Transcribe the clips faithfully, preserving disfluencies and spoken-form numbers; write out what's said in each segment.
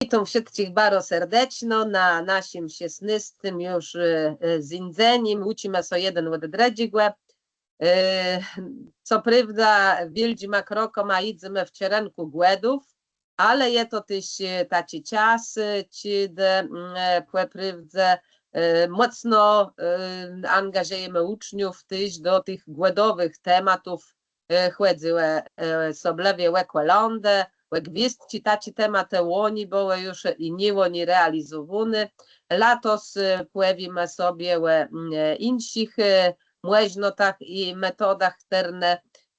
Witóm wszëtczich baro serdeczno na naszim szesnôstim ju, e, e, zéńdzenim. Ùczimë sã jeden òd drëdżégò. E, co prôwda, wiôldżima krokama jidzemë w czerënkù Gòdów, ale je to téż, e, taczi czas, e, czedë, mm, e, pò prôwdze, e, mòcno, e, angażëjemë ùczniów téż do tëch gòdowëch tematów, e, chòdzy ò, e, òsoblëwie ò kòlãdë, ò gwiôzdczi, taczé tematë łoni bëłë ju i nié łoni realizowóné. Latos, e, pòwiémë sobie ò, mm, e, jinszich, e, mòżnotach i metodach, chtërne,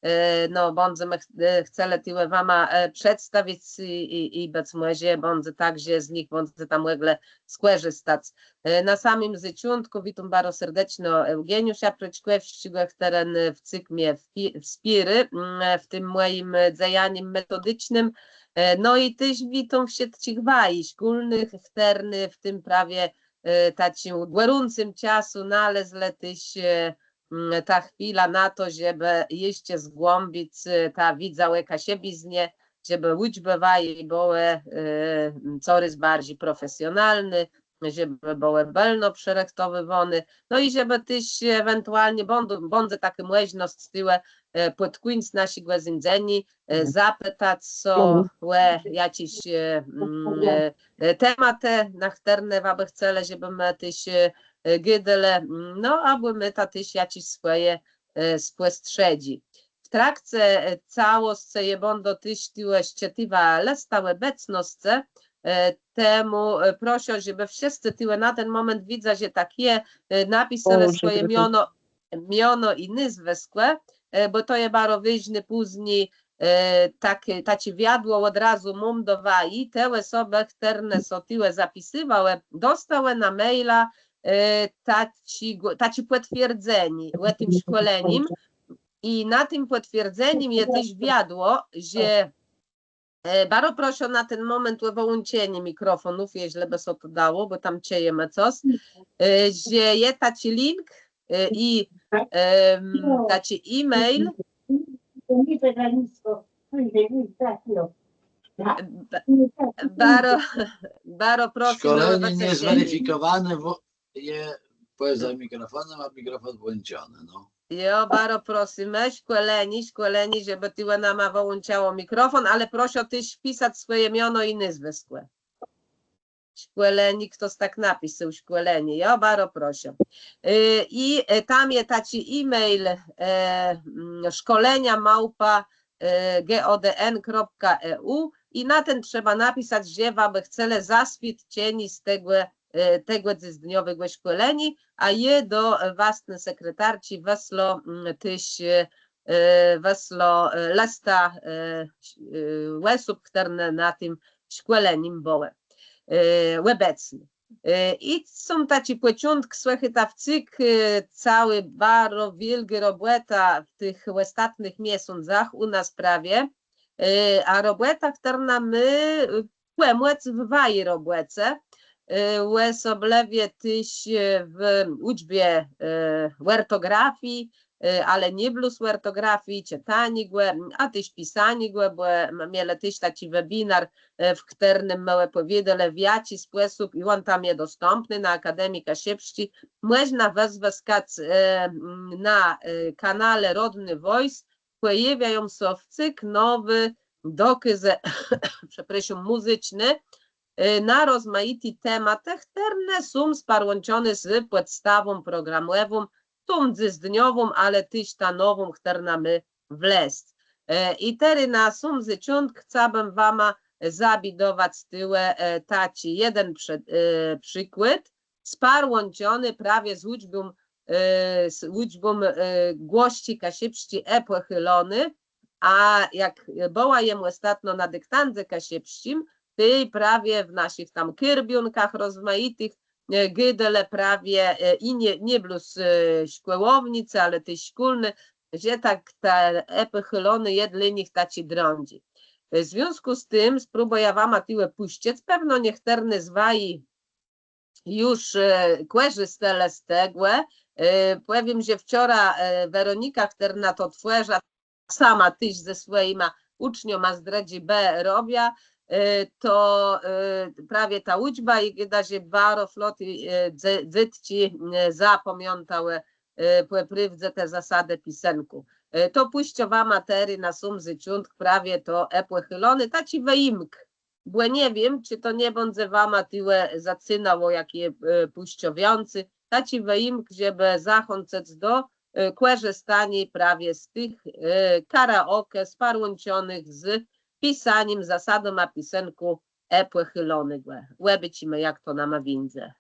e, no, bãdzemë ch-, e, chcelë tuwò wama, e, przedstawic i, i, i bëc mòże bãdze tak, że z nich bãdzeta mòglë skòrzëstac. E, na samim zôczątkù witóm baro serdeczno Eùgeniusza Prëczkòwsczégò, chtëren wcyg mie wpi-, wspiérô, mm, w tim mòjim, e, dzejanim metodicznym. E, no i téż witóm wszëtczich waji szkólnëch, chtërny w tim prawie, e, taczim gòrącym czasu nalezlë téż, e, mm, tã chwilã na to, żebë jeszcze zgłãbic, e, tã wiédzã ò kaszëbiznie, żebë ùczbë waji bëłë, e, corôz barżi profesjonalné, żebë bëłë bëlno przërëchtowywóné, no i żebë téż ewentualnie bãdã-, bãdze takô mòżnosc tuwò, e, pòd kùńc naszégò zéńdzeniô, e, zapëtac sã ò jaczés, e, mm, e, e, tematë, na chtërne wa bë chcelë, żebë më téż, e, e, gôdelë, mm, no, abò môta téż jaczés swòje, e, spòstrzedżi. W trakce, e, całoscë jô bãdã téż tuwò sczëtiwa lëstã òbecnoscë, e, temù, e, proszã, żebë wszëtcë tuwò na ten mòment, widzã, że tak je, e, napiselë swòje miono, miono i nôzwëskò, e, bò to je baro wôżné pózni, e, tak, taczé wiadło òd razu móm do waji, te òsobë, chtërne sã tuwò zapisywałë, dostałë na maila, e, taczé gò-, taczé pòtwierdzenié ò tim szkòlenim. I na tim pòtwierdzenim je téż wiadło, że E, baro proszã na ten mòment ò wëłączenié mikrofónów, jeżlë bë sã to dało, bò tam czëjemë cos. E, że je taczi link, e, i, em, taczi e-mail. Ba-, baro, baro proszã ò wëłączenié. Szkolenie niezweryfikowane, wo-, je pòza mikrofónã, a mikrofón włączony, no. Jo, baro prosymë, szkòlenié, szkòlenié, żebë tuwò nama wëłączało mikrofón, ale proszã téż wpisac swòje miono i nôzwëskò. Szkòlenié, chtos tak napisôł, szkòlenié, jo, baro proszã. E, i, e, tam je taczi e-mail, e, mm, szkolenia małpa, e, G O D N kropka E U i na ten trzeba napisac, że wa bë chcelë zaswiôdczenié z tegò, e, tegò dzysdniowégò szkòleniô, a jô do, e, wastny sekretarczi wëslã, mm, téż, e, e, wëslã, e, lëstã, e, e, òsób, chtërne na tim szkòlenim bëłë, e, òbecné. E, i są taczi pòczątk, słëchôjta, wcyg, e, całô baro wiôlgô robòta w tëch òstatnëch miesącach ù nas prawie, e, a robòta, chtërna mô, e, pòmòc w waji robòce, e, òsoblëwie téż, e, w ùczbie, e, òrtografii, e, ale nié blós òrtografii, czëtaniégò, a téż pisaniégò, bò m-, mielë téż taczi webinar, e, w chtërnym më òpòwiôdelë, w jaczi spòsób, i òn tam je dostãpny na Akademii Kaszëbsczi, mòżna wëzwëskac, e, m, na, e, kanale Rodny Voice, pòjôwiają sã wcyg nowé dokôzë, przeprôszóm, mùzyczné, e, na rozmajité tematë, chtërne są sparłãczoné z pòdstawą programòwą, tą dzysdniową, ale téż tã nową, chtërna mô wlezc. E, i terô na sóm zôczątk chcałabëm wama zabédowac tuwò, e, taczi jeden prze-, e, przikłôd, sparłãczony prawie z ùczbą, e, z ùczbą, e, gòscy kaszëbsczi E pòchëlony, a jak bëła jem òstatno na diktandze kaszëbsczim, tej prawie w naszich tam kôrbiónkach rozmajitëch, e, gôdelë prawie, e, i nié, nié blós, e, szkòłownicë, ale téż szkólny, że tak te E pòchëlony je dlô nich taczi drãdżi. E, w związkù z tim spróbùjã wama tuwò pùscëc, pewno niechtërny z waji ju, e, kòrzëstelë z tegò. E, pòwiém, że wczora, e, Weronika, chtërna to twòrza, sama téż ze swòjima ùczniama z drëdżi B robia, e, to, e, prawie ta ùczba i gôdô, że baro flot, e, dze-, dzôtczi, e, zapamiãtałë, e, pò prôwdze te zasadë pisënkù. E, to pùszczã wama terô na sóm zôczątk prawie to E pòchëloné, taczi wëjimk. Bò nie wiém, czë to nie bãdze wama tëli zacynało, jak je, e, pùszczowiãcé. Taczi wëjimk, żebë zachãcëc do, e, kòrzëstaniô prawie z tëch, e, karaoke sparłãczonëch z pisanim, zasadama pisënkù E pòchëlonégò. Òbôczimë, jak to nama wińdze.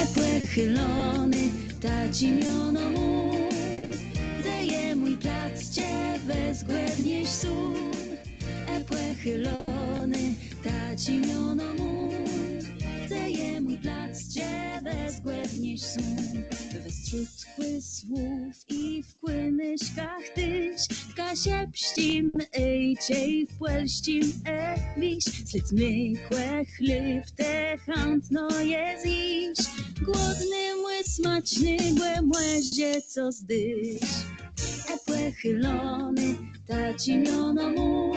E pòchëloné, taczé miono móm, dze je mój plac, czë wëzgòdniesz sóm. E pòchëloné, taczé miono móm, dze je mój plac, czë wëzgòdniesz sóm. We strzódkù słów i w kòmiszkach téż, w kaszëbsczim i czej w pòlsczim, e, wiész, slôd mlékò, chléb, të chãtno je zjész. Głodnémù smaczné, bò mòże co zdôsz. E pòchëloné, taczé miono móm,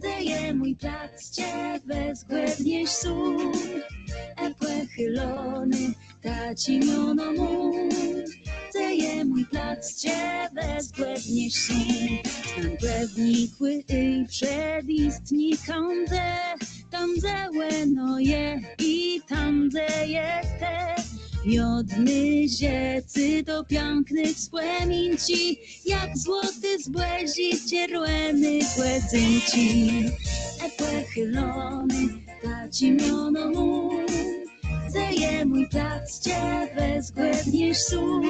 dze je mój plac, czë wëzgòdniesz sóm. E pòchëloné, taczé miono móm, dze je mój plac, czë wëzgòdniesz sóm. Znóm pòwnikù i przédjistnikã, dze, tam, dze òno je i tam, dze jes të. Miodné rzeczë to piãkné wspòminczi, jak złoté zbòżé czerwòné gòdzënczi. E pòchëloné, taczé miono móm, dze je mój plac, czë wëzgòdniesz sóm.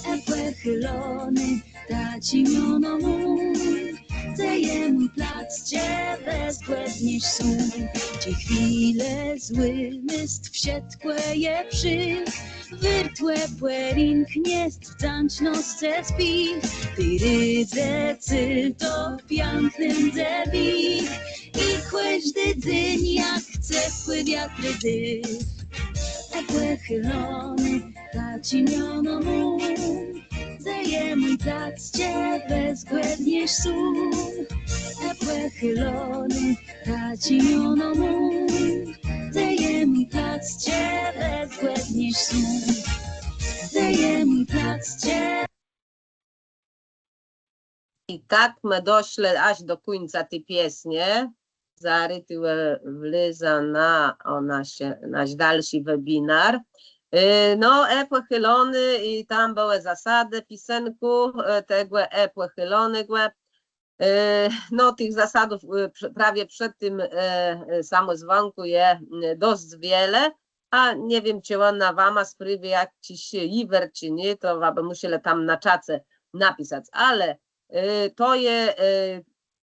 E pòchëloné, taczé miono móm, dze je mój plac, czë wëzgòdniesz sóm. Czë chwilë złé, mést wszëtkò je przék, wiertłë pòrénk niesc wdzãcznoscë spich. Tej rôdzã cë to piãkny dzéwik i kòżdi dzéń jak cepłi wiater dëch. E pòchëloné, taczé miono móm, dze je mój plac, czë wëzgòdniesz sóm. E pòchëloné, taczé miono móm, dze je mój plac, czë wëzgòdniesz sóm. Dze je mój plac, czë... I tak më doszlë jaż do kùńca ti piesnie. Zarô tu, e, wlezã na, ò, nasz, nasz dalszi webinar. E, no, E pòchëloné i tam bëłë zasadë pisënkù, e, tegò E pòchëlonégò. E, no, tëch zasadów, e, prze-, prawie przed tim, e, e, samòzwãkù je, e, dosc wiele, a nie wiém, czë òna wama sprôwiô jaczis jiwer, czë nié, to wa bë mùszelë tam na czace napisac. Ale, e, to je, e,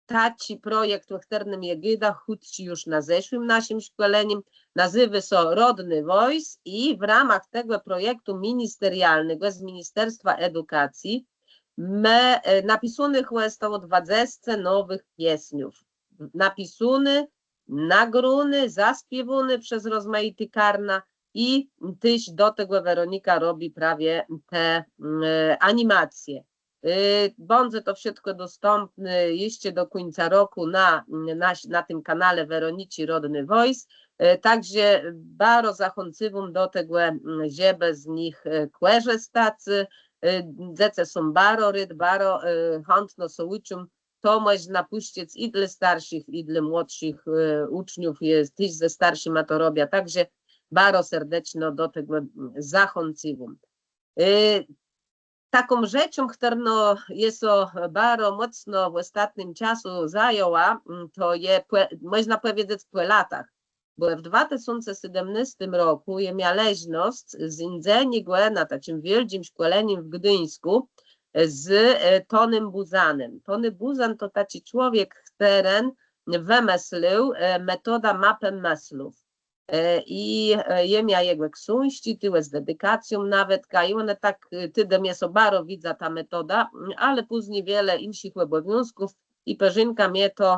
taczi projekt, ò chtërnym jem gôda chùdzy ju na zeszłim naszim szkòlenim. Nazéwô sã Rodny Voice i w ramach tegò projektu ministerialnégò z Ministerstwa Edukacji më, e, napisónëch òstało dwadzesce nowëch piesniów. Napisóné, nagróné, zaspiéwóné przez rozmajité karna i téż do tegò Weronika robi prawie te, mm, e, animacje. E, bãdze to wszëtkò dostãpné jesz do kùńca rokù na, na, na tim kanale Weroniczi Rodny Voice. E, tak że baro zachãcywóm do tegò, mm, żebë z nich, e, kòrzëstac. E, dzecë są baro rôd, baro, e, chãtno sã ùczą. To mòżna pùscëc i dlô starszich, i dlô młodszich, e, ùczniów, je, téż ze starszima to robiã. Tak że baro serdeczno do tegò, mm, zachãcywóm. E, taką rzeczą, chtërna, no, je sã baro mòcno w òstatnym czasu zajãła, mm, to je pò-, mòżna pòwiedzec pò latach, bò w dwa tësące sétmënôstim rokù jem mia leżnosc zéńdzeniégò na taczim wiôldżim szkòlenim w Gduńskù z, e, Tonym Bùzanem. Tony Bùzan to taczi człowiek, chtëren wëmëslił, e, metodã mapë mëslów. E, i, e, jem mia jegò ksążczi, tuwò z dedikacją nawetka, i òne tak, e, tedë mie sã baro widza ta metoda, mm, ale pózni wiele jinszich òbòwiązków i përzinkã mie to,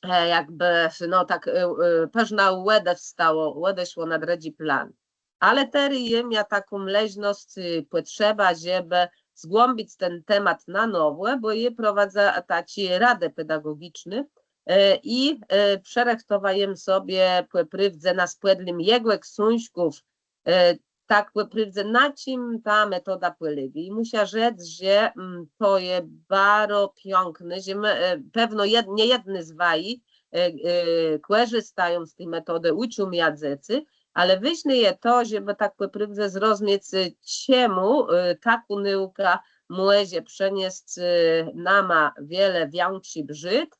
e, jakbë, no tak, e, e, përznã òdewstało, òdeszło na drëdżi plan. Ale terô jem mia taką leżnosc, e, pòtrzebã, żebë zgłãbic ten temat na nowò, bò jô prowadzã taczé radë pedagògiczné, e, i, e, przërëchtowa jem sobie pò prôwdze na spòdlim jegò ksążków, e, tak pò prôwdze, na czim ta metoda pòlégô. I mùszã rzec, że, mm, to je baro piãkné, że më, e, pewno jed-, niejedny z waji, e, e, kòrzëstają z ti metodë, ùczą je dzecy, ale wôżné je to, żebë tak pò prôwdze zrozmiec, e, czemù, e, takô nôùka mòże przëniesc, e, nama wiele wikszi brzôd,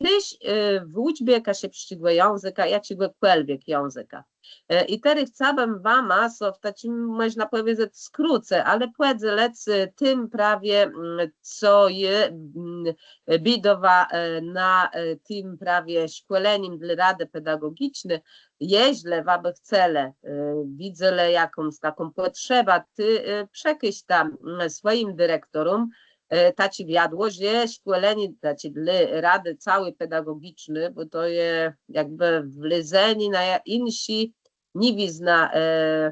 téż, e, w ùczbie kaszëbsczégò jãzëka, jaczégòkòlwiek jãzëka. E, i terô chcałbëm wama, co w taczim, mòżna pòwiedzec, skrócë, ale pòdzelëc, e, tim prawie, mm, co jô, mm, bédowa, e, na, e, tim prawie szkòlenim dlô Radë Pedagògiczny, jeżlë wa bë chcelë, e, widzelë jakąs taką pòtrzebã, tej, e, przekôżta, mm, swòjim direktoróm, e, taczé wiadło, że szkòlenié, znaczi dlô Radë całi pedagògiczny, bò to je jakbë wlezenié na ja-, jinszé niwiznë, e,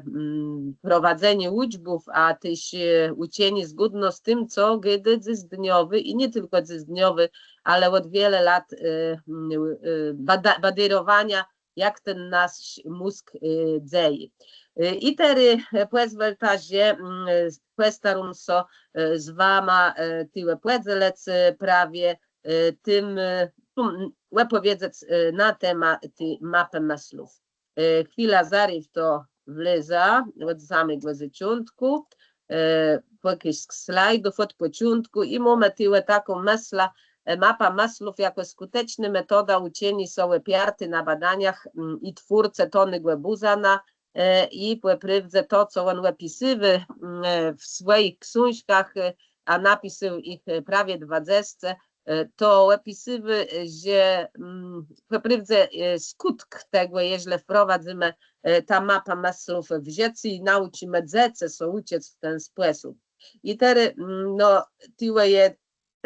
mm, prowadzeniô ùczbów, a téż, e, ùczenié zgódno z tim, co gôdô dzysdniowi i nié tëlkò dzysdniowi, ale òd wiele lat, e, mm, e, bada-, badérowania, jak ten nasz mózg, e, dzeje. E, i terô, e, pòzwòlta, że, mm, e, pòstaróm sã, e, z wama, e, tuwò pòdzelëc, e, prawie, e, tim, e, mm, òpòwiedzec, e, na temat ti mapë mëslów. E, chwila, zarô w to wlezã, òd samégò zôczątkù, e, pòkôzk slajdów, òd pòczątkù i mómë tuwò taką mëslã, e, mapa mëslów jakò skùtecznô metoda ùczeniô sã òpiartô na badaniach, mm, i twórcë Tonégò Bùzana, e, i pò prôwdze to, co òn òpisywô, mm, e, w swòjich ksążkach, e, a napisôł jich, e, prawie dwadzesce, e, to òpisywô, e, że, mm, pò prôwdze, e, skùtk tegò, jeżlë wprowadzymë, e, tã mapã mëslów w żëcé i naùczimë dzecë sã ùczëc w ten spòsób. I terô, mm, no, tuwò je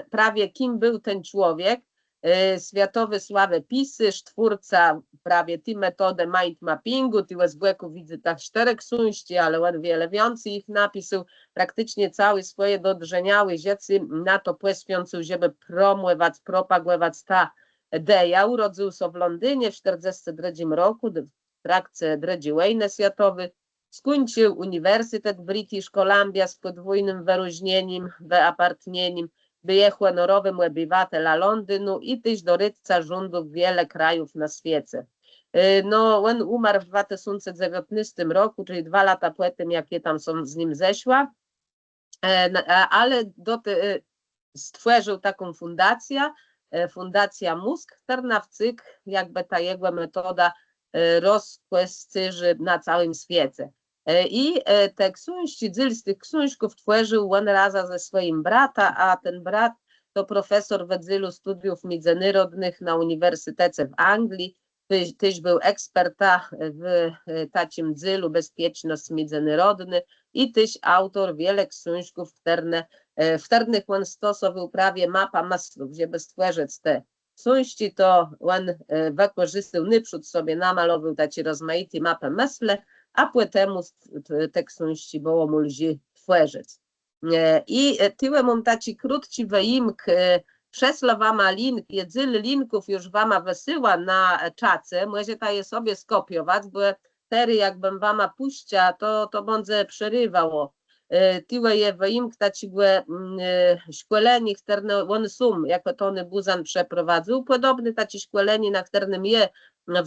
prawie kim béł ten człowiek, e, swiatowi sławë pisôrz, twórca prawie ti metodë mind mappingu, tuwò z bòkù widzyta sztërë ksążczi, ale òn wiele wiãcy jich napisôł, prakticzno całé swòje dodrzeniałé żëcé na to pòswiãcył, żebë promòwac, propagòwac tã ideã. Ùrodzył sã w Londrinie w sztërdzestim drëdżim rokù, d-, w trakce drëdżi wòjnë swiatowi. Skùńcził Ùniwersytet British Columbia z pòdwójnym wëróżnienim, wëapartnienim, béł hònorowim òbëwatelã Londinu i téż doradcą rządów wiele krajów na swiece. E, no, òn ùmarł w dwa tësące dzewiãtnôstim rokù, czëlë dwa lata pò tim, jak jô tam sã z nim zeszła. E, n-, a, ale do te-, e, stwòrził taką fùndacjã, e, Fùndacjã Mózg, chtërna wcyg jakbë ta jegò metoda, e, rozkòscérzy na całim swiece. E, i, e, te ksążczi, dzél z tëch ksążków twòrził òn razã ze swòjim bratã, a ten brat to profesor Wëdzélu Studiów Midzënôrodnëch na Ùniwersytece w Anglie, téż, téż béł ekspertã w, e, taczim dzélu bezpiecznosc midzënôrodnô i téż aùtor wiele ksążków, chtërne, e, w chtërnëch òn stosowôł prawie mapã mëslów, żebë stwòrzëc te ksążczi, to òn, e, wëkòrzistôł, nôprzód sobie namalowôł taczé rozmajité mapë mëslë, a pòtemù st-, te, te ksążczi bëło mù lżi twòrzëc. E, i, e, tuwò móm taczi krótczi wëjimk, e, przeslã wama link, je dzél linków ju wama wësyła na, e, czace, mòżeta je sobie skòpiowac, bò terô jakbëm wama pùscëła, to, to bãdze przeriwało. E, tuwò je wëjimk taczégò, mm, e, szkòleniô, chtërne òn sóm, jakò Tony Buzan przeprowadzył, pòdobné taczé szkòlenié, na chtërnym jô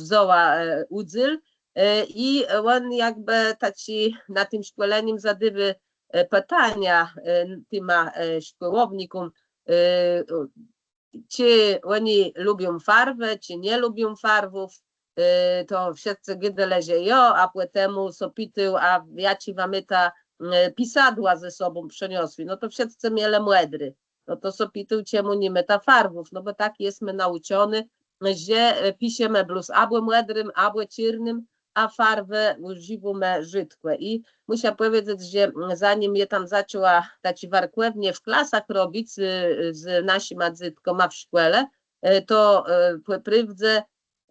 wzãła, e, ùdzél, e, i òn jakbë taczi na tim szkòlenim zadôwô e, pitania, e, tima, e, szkòłownikóm, e, czë òni lubią farwë, czë nie lubią farwów. E, to wszëtcë gôdelë, że jo, a pòtemù sã pitôł, a jaczé wa môta, e, pisadła ze sobą przëniosłé. No to wszëtcë mielë mòdré. No to sã pitôł, czemù ni môta farwów, no bò tak jesmë naùczony, że, e, piszemë blós abò mòdrim, abò czôrnym, a farwë ùżiwómë rzôdkò. I mùszã pòwiedzec, że, mm, zanim jô tam zaczãła taczé warkòwnie w klasach robic, e, z naszima dzôtkama w szkòle, e, to, e, pò prôwdze,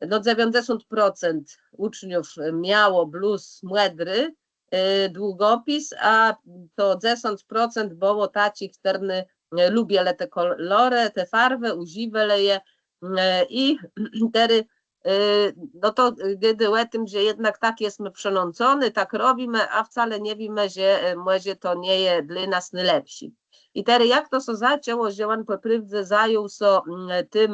no, dzewiãcdzesąt procent ùczniów miało blós mòdré, e, długopis, a to dzesãc procent bëło taczich, chtërny, e, lubielë te kòlorë, te farwë, ùżiwelë je, e, i terô, e, no to gôdô ò tim, że jednak tak jesmë przënãcony, tak robimë, a wcale nie wiémë, że, e, mòże to nie je dlô nas nôlepszé. I terô jak to sã zaczãło, że òn pò prôwdze zajął sã, mm, tim,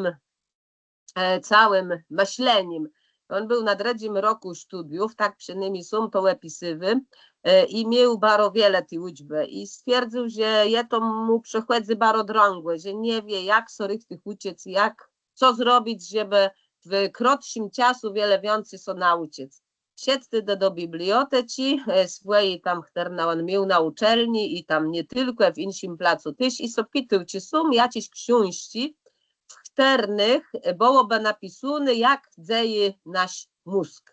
e, całim mëslenim. Òn béł na drëdżim rokù sztudiów, tak przënômni sóm to òpisywô, e, i miôł baro wiele ti ùczbë i stwierdzył, że je to mù przëchòdzy baro drãgò, że nie wié, jak sã richtich ùczëc, jak, co zrobic, żebë w krótszim czasu wiele wiãcy sã naùczëc. Szedł tedë do biblioteczi, e, swòji tam, chtërną òn miôł na ùczelni i tam nié tylkò, w jinszim placu téż, i sã pitôł, czë są jaczés ksążczi, w chtërnëch bëłobë napisóné, jak dzejô nasz mózg.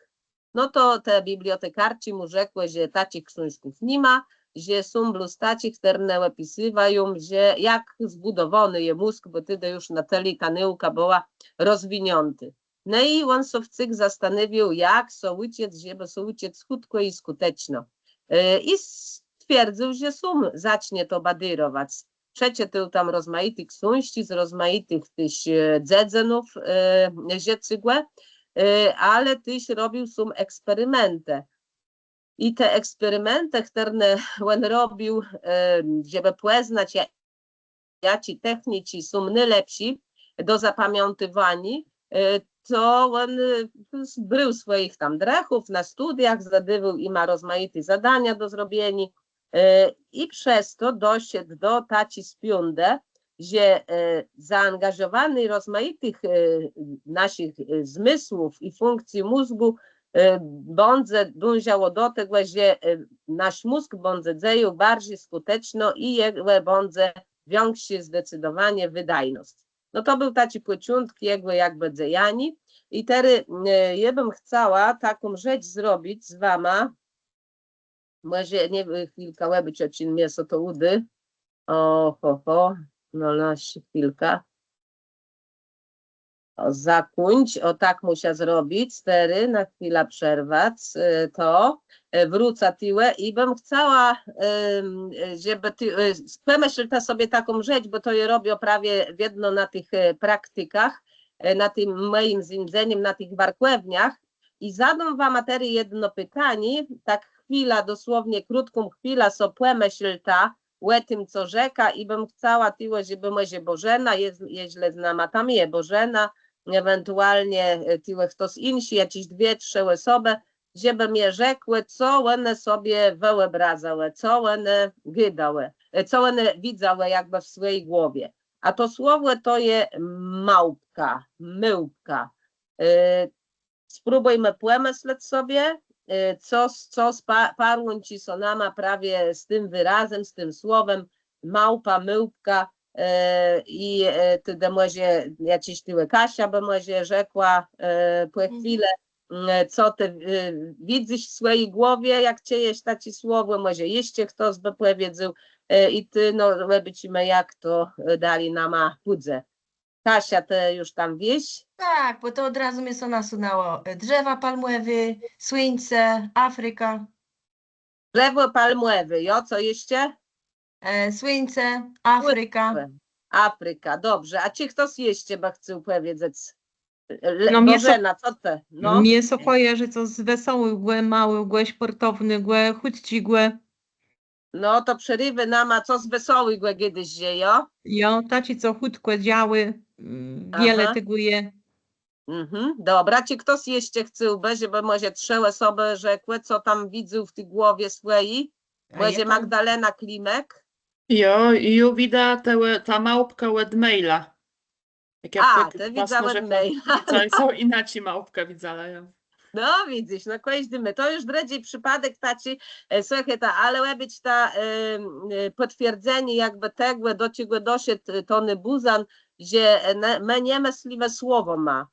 No to te bibliotekarczi mù rzekłë, że taczich ksążków ni ma, że są blós taczé, chtërne òpisywają, że jak zbùdowóny je mózg, bò tedë ju na tëli ta nôùka bëła rozwiniãtô. No i òn sã wcyg zastanôwiôł, jak sã ùczëc, żebë sã ùczëc chùtkò i skùteczno. E, i stwierdzył, że sóm zacznie to badérowac. Przeczëtôł tam rozmajité ksążczi z rozmajitëch téż, e, dzedzënów, e, żëcégò, e, ale téż robił sóm eksperimentë. I te eksperimentë, chtërne òn robił, e, żebë pòznac, ja-, jaczé techniczi są nôlepszé do zapamiãtiwaniô, e, to òn, e, brôł swòjich tam drëchów na sztudiach, zadôwôł jima rozmajité zadania do zrobieniô, e, i przez to doszedł do taczi spiãdë, że, e, zaangażowanié rozmajitëch, e, naszich, e, zmysłów i fùnkcji mózgù, e, bãdze dążało do tegò, że, e, nasz mózg bãdze dzejôł barżi skùteczno i jegò bãdze wikszé zdecydowanie wëdajnosc. No to béł taczi pòczątk jegò jakbë dzejaniô. I terô, e, jô bëm chcała taką rzecz zrobic z wama. Mòże, nié, chwilkã, òbôczã, czë mie sã to ùdô. Ò, hò, hò. No, no, chwilkã. Ò, zakùńcz. Ò, tak mùszã zrobic. Terô na chwilã przerwac, e, to. E, wrócã tuwò i bëm chcała, em, e, żebë të, e, pòmëslta sobie taką rzecz, bò to jô robiã prawie wiedno na tëch, e, praktikach, e, na tim mòjim zéńdzenim, na tëch warkòwniach. I zadóm wama terô jedno pitanié, tak chwilã, dosłownie krótką chwilã so pòmëslta ò tim, co rzekã, i bëm chcała tuwò, żebë mòże Bòżena, je, jeżlë z nama tam je Bòżena, ewentualnie, e, tuwò chtos jinszi, jaczés dwie, trzë òsobë, żebë mie rzekłë, co òne sobie wëòbrazëłë, co òne gôdałë, e, co òne widzałë jakbë w swòji głowie. A to słowò to je małpka, môłpka. E, spróbùjmë pòmëslec sobie, e, co, co spa-, parłãczi sã nama prawie z tim wërazã, z tim słowã małpa, môłpka, e, i, e, tedë mòże jaczés tuwò Kasia bë mòże rzekła, e, pò chwilë, mm, co të, e, widzysz w swòji głowie, jak czëjesz taczé słowò, mòże jesz chtos bë pòwiedzôł, e, i tej, no, òbôczimë, jak to, e, dali nama pùdze. Kasia, të ju tam wiész? Tak, bò to òd razu mie sã nasunãło. E, drzewa palmòwé, słuńce, Afrika. Drzewo palmòwé, jo, co jesz? E, słuńce, Afrika. Afrika, dobrze. A czë chtos jesz bë chcôł pòwiedzec? Le-, No, mie sã, Bòżena, co të? No. Mie sã kòjarzi cos wesołégò, môłégò, spòrtownégò, chùtczégò. No, to przerwë nama, cos wesołégò gôdôsz, że jo? Jo, taczé, co chùtkò dzejô, mm, wiele tegò je. Mhm, dobra, czë chtos jesz chcôłbë, żebë mòże trzë òsobë rzekłë, co tam widzą w ti głowie swòji? Mòże Magdalena Klimek? Jo, jô widzã tã, tã małpkã òd maila. Jak jô... A, tak të widzała maila. Jinaczi małpkã widzała, jo. No widzysz, no kòżdi mô. To ju drëdżi przëpôdk taczi, e, słëchôjta, ale òbôczta, e, e, pòtwierdzenié jakbë tegò, do czegò doszedł, e, Tony Buzan, że, e, ne, më nie mëslimë słowama.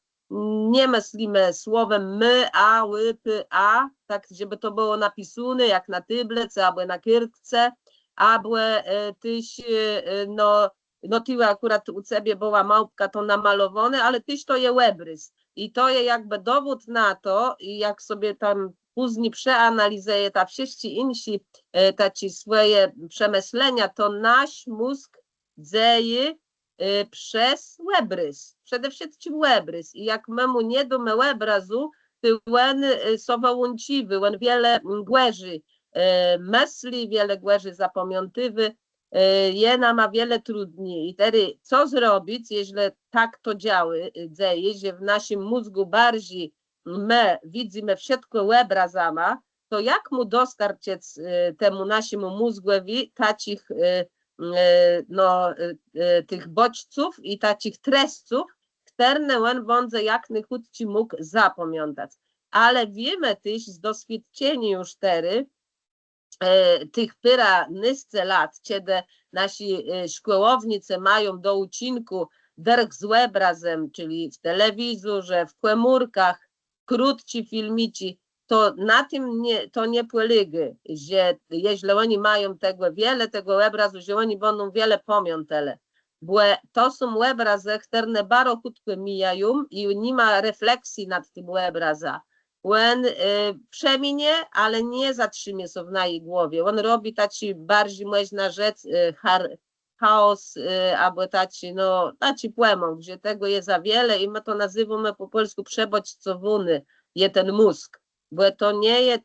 Nie mëslimë słowã m, a, ł, p, a, tak, żebë to bëło napisóné jak na tôblëcë abò na kôrtce, abò, e, téż, e, e, no, no, tuwò akùrat ù cebie bëła małpka, to namalowóné, ale téż to je òbrôz. I to je jakbë dowód na to, i jak sobie tam pózni przeanalizëje ta wszëtczé jinszé, e, taczé swòje przemëslenia, to nasz mózg dzeje, e, przez òbrôz, przede wszëtczim òbrôz. I jak më mù nie dómë òbrazu, to òn, e, sã wëłącziwô, òn wiele, mm, gòrzi, e, mësli, wiele gòrzi zapamiãtiwô, e, je nama wiele trudni. I tedë, co zrobic, jeżlë tak to dzejô, e, dzeje, że w naszim mózgù barżi më widzymë wszëtkò òbrazama, to jak mù dostarczëc, e, temù naszémù mózgòwi taczich, e, e, no, e, e, tëch bodźców i taczich tresców, chtërne òn bãdze jak nôchùtczi mógł zapamiãtac. Ale wiémë téż z doswiôdczeniô ju terô, e, tëch pôrãnôsce lat, czedë naszi, e, szkòłownicë mają do ùczinkù dërch z òbrazã, czëli w telewizorze, w kòmórkach, krótczé filmiczi, to na tim nie, to nie pòlégô, że jeżlë òni mają tegò wiele, tegò òbrazu, że òni bãdą wiele pamiãtelë. Bò to są òbrazë, chtërne baro chùtkò mijają i ni ma refleksji nad tim òbrazã. Òn, e, przeminie, ale nie zatrzimie sã w naji głowie. Òn robi taczi barżi, mòżna rzec, e, char-, chaos, e, abò taczi, no, taczi pòmãt, że tegò je za wiele i më to nazywómë pò pòlskù przebodźcowóny je ten mózg. Bò to nie je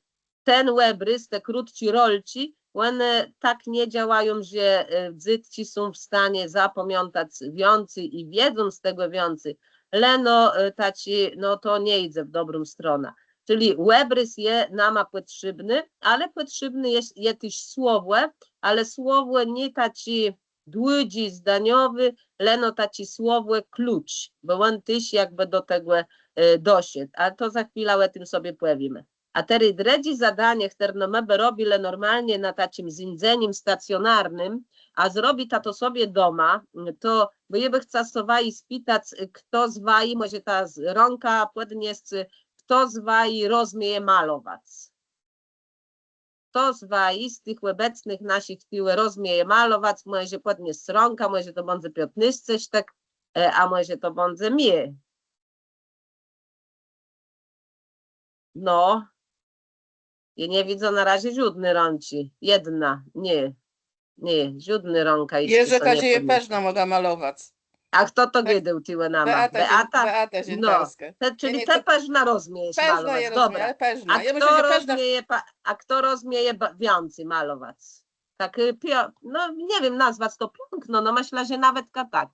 ten òbrôz, te krótczé rolczi, òne tak nie dzejają, że, e, dzôtczi są w stanie zapamiãtac wiãcy i wiedzą z tegò wiãcy. Leno, e, taczi, no to nie jidze w dobrą stronã. Czëli òbrôz je nama pòtrzébny, ale pòtrzébny je, je téż słowò, ale słowò nié taczé dłudżé, zdaniowi, leno taczé słowò klucz, bò òn téż jakbë do tegò, e, doszedł. A to za chwilã ò tim sobie pòwiémë. A terô drëdżé zadanié, chtërno më bë robilë normalnie na taczim zéńdzenim stacjonarnym, a zrobita to sobie doma, to, bò jô bë chca sã waji spëtac, chto z waji, mòże ta z-, rãkã pòdniesc, chto z waji rozmieje malowac? Chto z waji, z tëch òbecnëch naszich tuwò rozmieje malowac, mòże pòdniesc rãkã, mòże to bãdze piãtnôsce sztëk, e, a mòże to bãdze mie. No. Jô nie widzã na razie żódny rãczi. Jedna. Nié. Nié, żódnô rãka jesz sã nie pòdniesła. Jô rzekła, że jô përznã mògã malowac. A chto to gôdôł tuwò nama? Beata Żin-, Beata Żinkarskô. No. Të, czëli të përznã rozmiejesz malowac. Dobra. A chto rozmieje pa-, a chto rozmieje ba-, wiãcy malowac? Tak, e, pio-, no, nie wiém, nazwac to piãkno, no, mëszlã, że nawetka tak.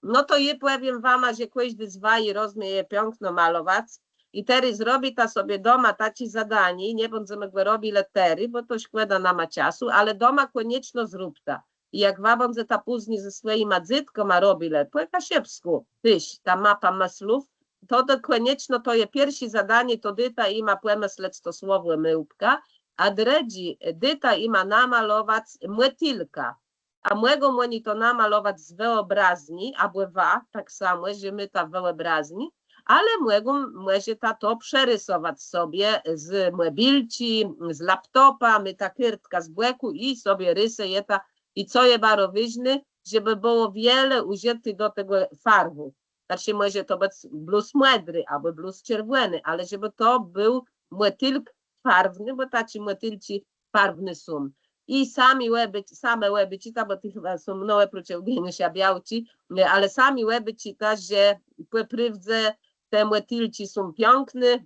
No to jô pòwiém wama, że kòżdi z waji rozmieje piãkno malowac. I terô zrobita sobie doma taczé zadanié, nie bãdzemë gò robilë terô, bò to szkòda nama czasu, ale doma kònieczno zróbta. I jak wa bãdzeta pózni ze swòjima dzôtkama robilë pò kaszëbskù, téż ta mapa mëslów, to, to kònieczno to je pierszé zadanié, to dôjta jima pòmëslec to słowò małpka, a drëdżé, dôjta jima namalowac mòtilka. A mògą òni to namalowac z wëòbrazni, abò wa, tak samò, że môta wëòbrazniã, ale mògą, mòżeta to przerysowac sobie z mòbilczi, z laptopa, môta kôrtkã z bòkù i sobie rysëjeta. I co je baro wôżné, żebë bëło wiele ùżëté do tegò farwów. Znaczi, mòże to bëc blós mòdri, abò blós czerwòny, ale żebë to béł mòtilk farwny, bò taczé mòtilczi farwné są. I sami òbôcz-, same òbôczita, bò tu chëba są, no, òprócz Eùgeniusza białczi, e, ale sami òbôczita, że pò prôwdze te mòtilczi są piãkné.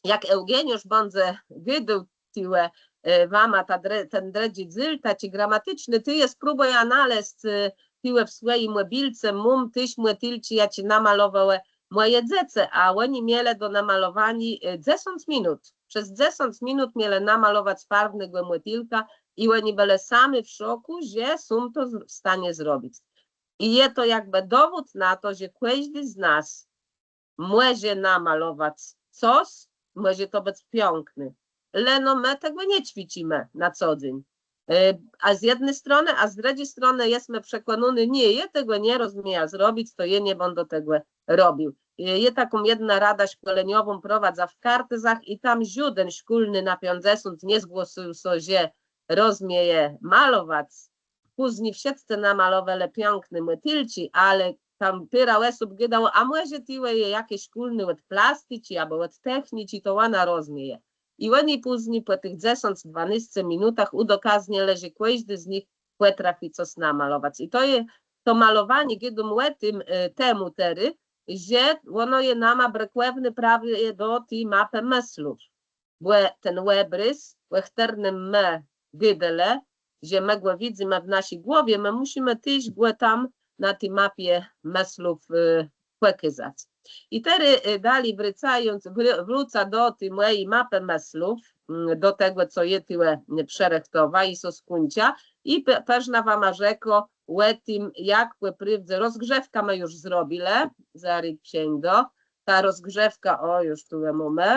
Jak Eùgeniusz bãdze gôdôł tuwò, e, wama ta dre-, ten drëdżi dzél, taczi gramaticzny, to jô spróbùjã nalezc, e, tuwò w swòji mòbilce, móm téż mòtilczi, jaczé namalowałë mòje dzecë, a òni mielë do namalowaniô, e, dzesãc minut. Przez dzesãc minut mielë namalowac farwnégò mòtilka i òni bëlë sami w szokù, że są to z-, w stanie zrobic. I je to jakbë dowód na to, że kòżdi z nas mòże namalowac cos, mòże to bëc piãkné. Leno më tegò nie cwiczimë na co dzéń. E, a z jedny stronë, a z drëdżi stronë jesmë przekònóny, nié, jô tegò nie rozmiejã zrobic, to jô nie bãdã tegò robił. E, jô taką jedną radã szkòleniową prowadzã w Kartuzach i tam żóden szkólny na piãcdzesąt nie zgłosył sã, że rozmieje malowac. Pózni wszëtcë namalowelë piãkné mòtilczi, ale tam pôrã òsób gôdało, a mòże tuwò je jaczis szkólny òd plasticzi abò òd techniczi, to òna rozmieje. i òni pózni pò tëch dzesãc, dwanôsce minutach ùdokaznielë, że kòżdi z nich pòtrafi cos namalowac. I to je, to malowanié, czedë më ò tim, e, temù terô, że òno je nama brëkòwné prawie do ti mapë mëslów. Bò ten òbrôz, ò chtërnym më gôdelë, że më gò widzymë w naszi głowie, më mùszimë téż gò tam na ti mapie mëslów, e, pòkazac. I terô, e, dali wrôcając, wrô-, wrócã do ti mòji mapë mëslów, mm, do tegò, co jô tuwò, e, przërëchtowa i co skùńczã. I pe-, përznã wama rzekã ò tim, jak pò prôwdze rozgrzewkã më ju zrobilë, zarô przeńdã. Ta rozgrzewka, ò, ju tuwò mómë.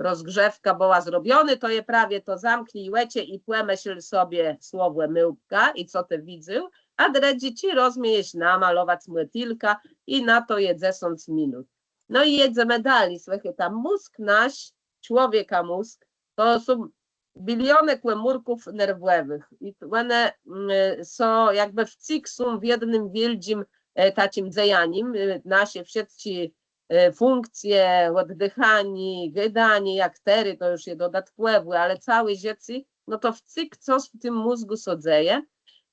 Rozgrzewka bëła zrobionô, to je prawie to: zamknij òczë i pòmësl sobie słowò małpka i co të widzôł, a drëdżé, czë rozmiejesz namalowac mòtilka, i na to je dzesãc minut. No i jedzemë dali, słëchôj, tam mózg nasz, człowieka mózg, to są bilionë kòmórków nerwòwëch i t-, òne, mm, są jakbë wcyg są w jednym wiôldżim, e, taczim dzejanim, e, nasze wszëtczé e, fùnkcje, òddëchanié, gôdanié, jak terô, to ju je dodatkòwò, ale całé żëcé, no to wcyg cos w tim mózgù sã dzeje.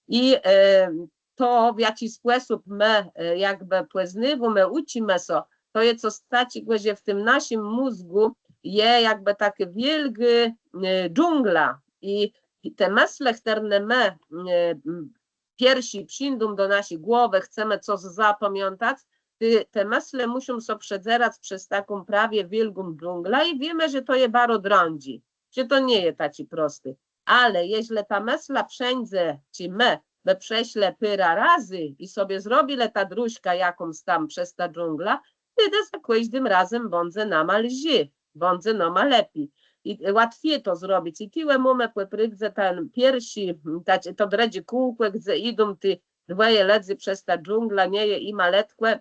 I, e, to, w jaczi spòsób më, e, jakbë pòznôwómë, ùczimë sã, to je cos taczégò, że w tim naszim mózgù je jakbë takô wiôlgô, e, dżungla. I, i te mëslë, chtërne më, e, m, pierszi przińdą do naszi głowë, chcemë cos zapamiãtac, te, te mëslë mùszą sã przedzerac przez taką prawie wiôlgą dżunglã i wiémë, że to je baro drãdżé, że to nie je taczé prosté. Ale jeżlë ta mësla przeńdze, czë më bë przeszlë pôrã razy i sobie zrobilë tã dróżkã jakąs tam przez tã dżunglã, tedë za kòżdim razã bãdze nama lżi, bãdze nama lepi. I łatwi to zrobic. I tuwò mómë pò prôwdze ten pierszi, ta, to drëdżé kółkò, gdze jidą ti dwòje lëdze przez tã dżunglã, nie je jima letkò,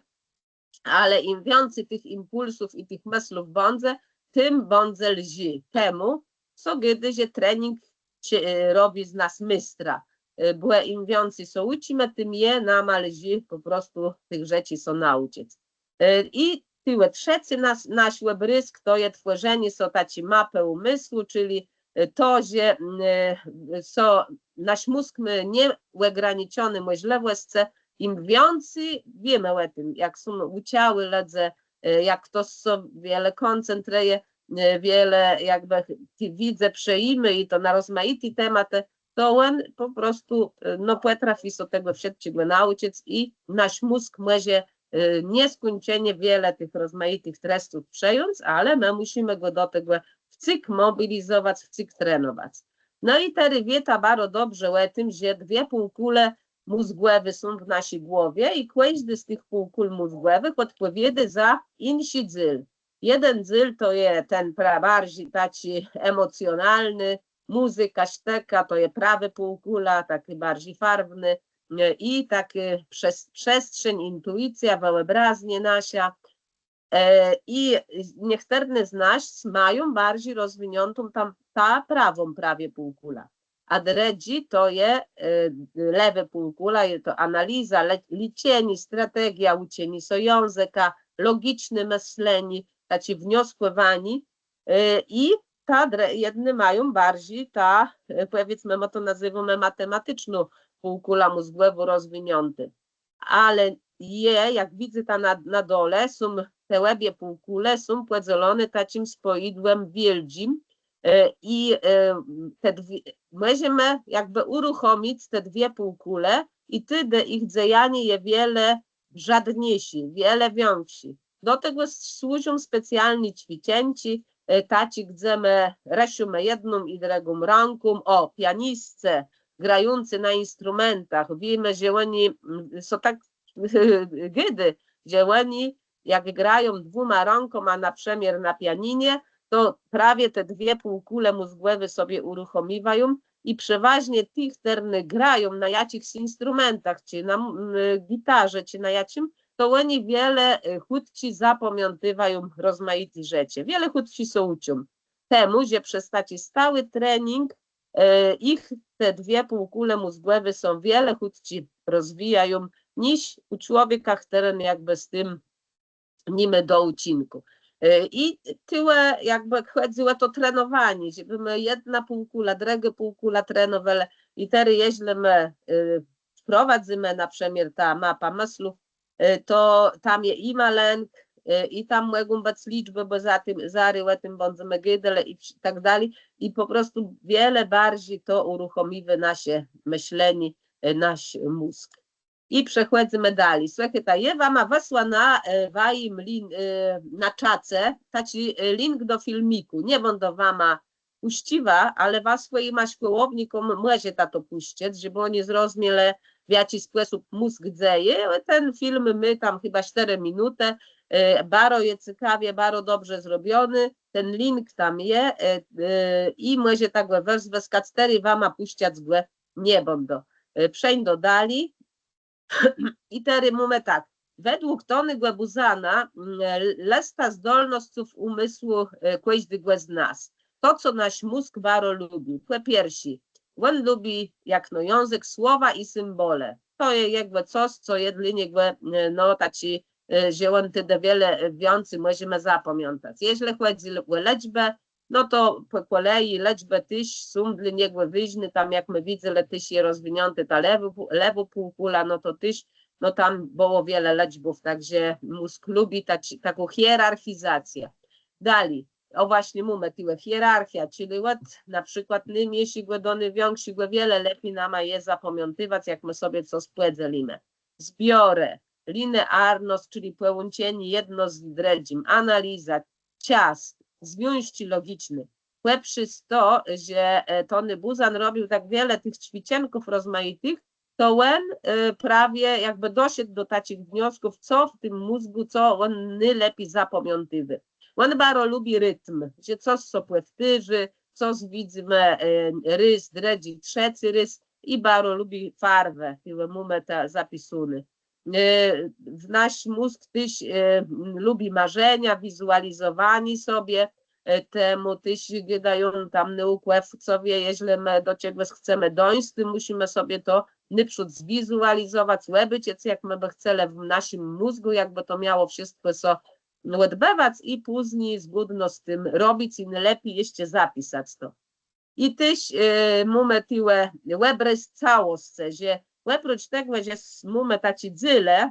ale im wiãcy tëch impùlsów i tëch mëslów bãdze, tim bãdze lżi. Temù, co gôdô, że trening czë, e, robi z nas méstra. E, bò im wiãcy sã ùczimë, tim je nama lżi pò prostu tëch rzeczi sã naùczëc. E, i tuwò trzecy nasz, nasz òbrôzk to je twòrzenié so taczi mapë ùmysłu, czëli, e, to, że, mm, e, so nasz mózg mô nieògraniczoné mòżlëwòscë, im wiãcy wiémë ò tim, jak są ùczałi lëdze, e, jak chtos sã wiele kòncentrëje, e, wiele jakbë ch-, ti wiédzë przëjimô i to na rozmajité tematë, to òn pò prostu, e, no, pòtrafi sã tegò wszëtczégò naùczëc i nasz mózg mòże, e, nieskùńczenie wiele tëch rozmajitëch trestów przëjąc, ale më mùszimë gò do tegò wcyg mòbilizowac, wcyg trenowac. No i terô wiéta baro dobrze ò tim, że dwie półkùle mózgòwé są w naszi głowie i kòżdi z tëch półkùl mózgòwëch òdpòwiôdô za jinszi dzél. Jeden dzél to je ten pra-, barżi taczi emòcjonalny, mùzyka, sztëka, to je prawô półkùla, takô barżi farwny, e, i takô przez-, przestrzéń, intuicjô, wëòbrazniô naszô. E, i niechtërny z nas mają barżi rozwiniãtą tam, tã prawą prawie półkùlã. A drëdżi to je, e, lewô półkùla, je to analiza, le-, liczenié, strategiô, ùczenié sã jãzëka, logiczné mëslenié, taczé wnioskòwanié. E, i ta dre-, jedny mają barżi tã, e, pòwiédzmë, më to nazywómë matematiczną półkùlą mózgòwą rozwiniãtą. Ale je, jak widzyta na, na dole, są te òbie półkùle są pòdzeloné taczim spòjidłã wiôldżim, e, i, e, te dwie, mòżemë jakbë ùruchòmic te dwie półkùle i tedë jich dzejanié je wiele żadniészé, wiele wiãkszé. Do tegò s-, służą specjalné cwiczënczi, e, taczé, gdze më rëszómë jedną i drëgą rãką, ò, pianisce, grający na instrumentach. Wiémë, że òni, mm, są tak gôdô, że òni, jak grają dwùma rãkama, na przëmiôr na pianinie, to prawie te dwie półkùle mózgòwé sobie ùruchòmiwają i przewôżnie ti, chtërny grają na jaczichs instrumentach, czë na, mm, gitarze, czë na jaczim, to òni wiele, e, chùtczi zapamiãtiwają rozmajité rzeczë. Wiele chùtczi sã ùczą. Temù, że przez taczi stałi trening, e, jich te dwie półkùle mózgòwé sã wiele chùtczi rozwijają niż ù człowieka, chtëren jakbë z tim ni mô do ùczinkù. E, I tëli jakbë chòdzëło ò to trenowanié, żebë më jedną półkùlã, drëgą półkùlã trenowelë. I terô, jeżlë më e, wprowadzymë na przëmiôr tã mapã mëslów, e, to tam je i malënk, e, i tam mògą bëc lëdżbë, bò za tim, zarô ò tim bãdzemë gôdelë i wsz- tak dali. I pò prostu wiele barżi to ùruchòmiwô nasze mëszlenié, e, nasz mózg. I przechòdzymë dali. Słëchôjta, jô wama wësła na e, wajim lin- e, na czace taczi e, link do filmikù. Nie bãdã wama pùszcziwa, ale wa swòjima szkòłownikóm mòżeta to pùszczëc, żebë òni zrozmielë, w jaczi spòsób mózg dzeje. Ten film mô tam chëba sztërë minutë. E, baro je cekawie, baro dobrze zrobiony. Ten link tam je e, e, i mòżeta gò wëzwëskac, terô wama pùszczac gò nie bãdã. E, przeńdã dali. I terô mómë tak. Wedłùg Tonégò Buzana mm, lësta zdolnosców ùmysłu e, kòżdégò z nas. To, co nasz mózg baro lubi. Pò pierszé, òn lubi, jak no jãzëk, słowa i symbole. To je jakbë cos, co je dlô niegò e, no taczi, e, że òn tedë wiele e, wiãcy mòżemë zapamiãtac. Jeżlë chòdzy ò lëczbë, no to pò kòleji lëczbë téż są dlô niegò wôżné, tam jak më widzelë, téż je rozwiniãtô ta lewô, pó- lewô półkùla, no to téż, no tam bëło wiele lëczbów, tak że mózg lubi taczi- taką hierarchizacjã. Dali, ò właśnie, mómë tëli hierarchiã, czëli òd na przikłôd nômniészégò do nôwiãkszégò, wiele lepi nama je zapamiãtiwac, jak më sobie cos pòdzelëmë. Zbiorë, linearnosc, czëli pòłączenié jedno z drëdżim, analiza, czas, związczi logiczné. Pòprzez to, że e, Tony Buzan robił tak wiele tëch cwiczënków rozmajitëch, to òn e, prawie jakbë doszedł do taczich wniosków, co w tim mózgù, co òn nôlepi zapamiãtiwô. Òn baro lubi ritm, że cos sã pòwtôrzô, cos widzymë e, rôz, drëdżi, trzecy rôz i baro lubi farwë, tëli mómë te zapisóné. E, w- nasz mózg téż e, lubi marzenia, wizualizowanié sobie, e, temù téż gôdają tam naùkòwcowie, jeżlë më do czegòs chcemë dóńc, to mùszimë sobie to nôprzód zwizualizowac, òbôczëc, jak më bë chcelë w naszim mózgù, jakbë to miało wszëtkò sã òdbëwac i pózni zgódno z tim robic i nôlepi jeszcze zapisac to. I téż e, mómë tëli òbrôz całoscë, że òprócz tegò, że s- mómë taczé dzéle,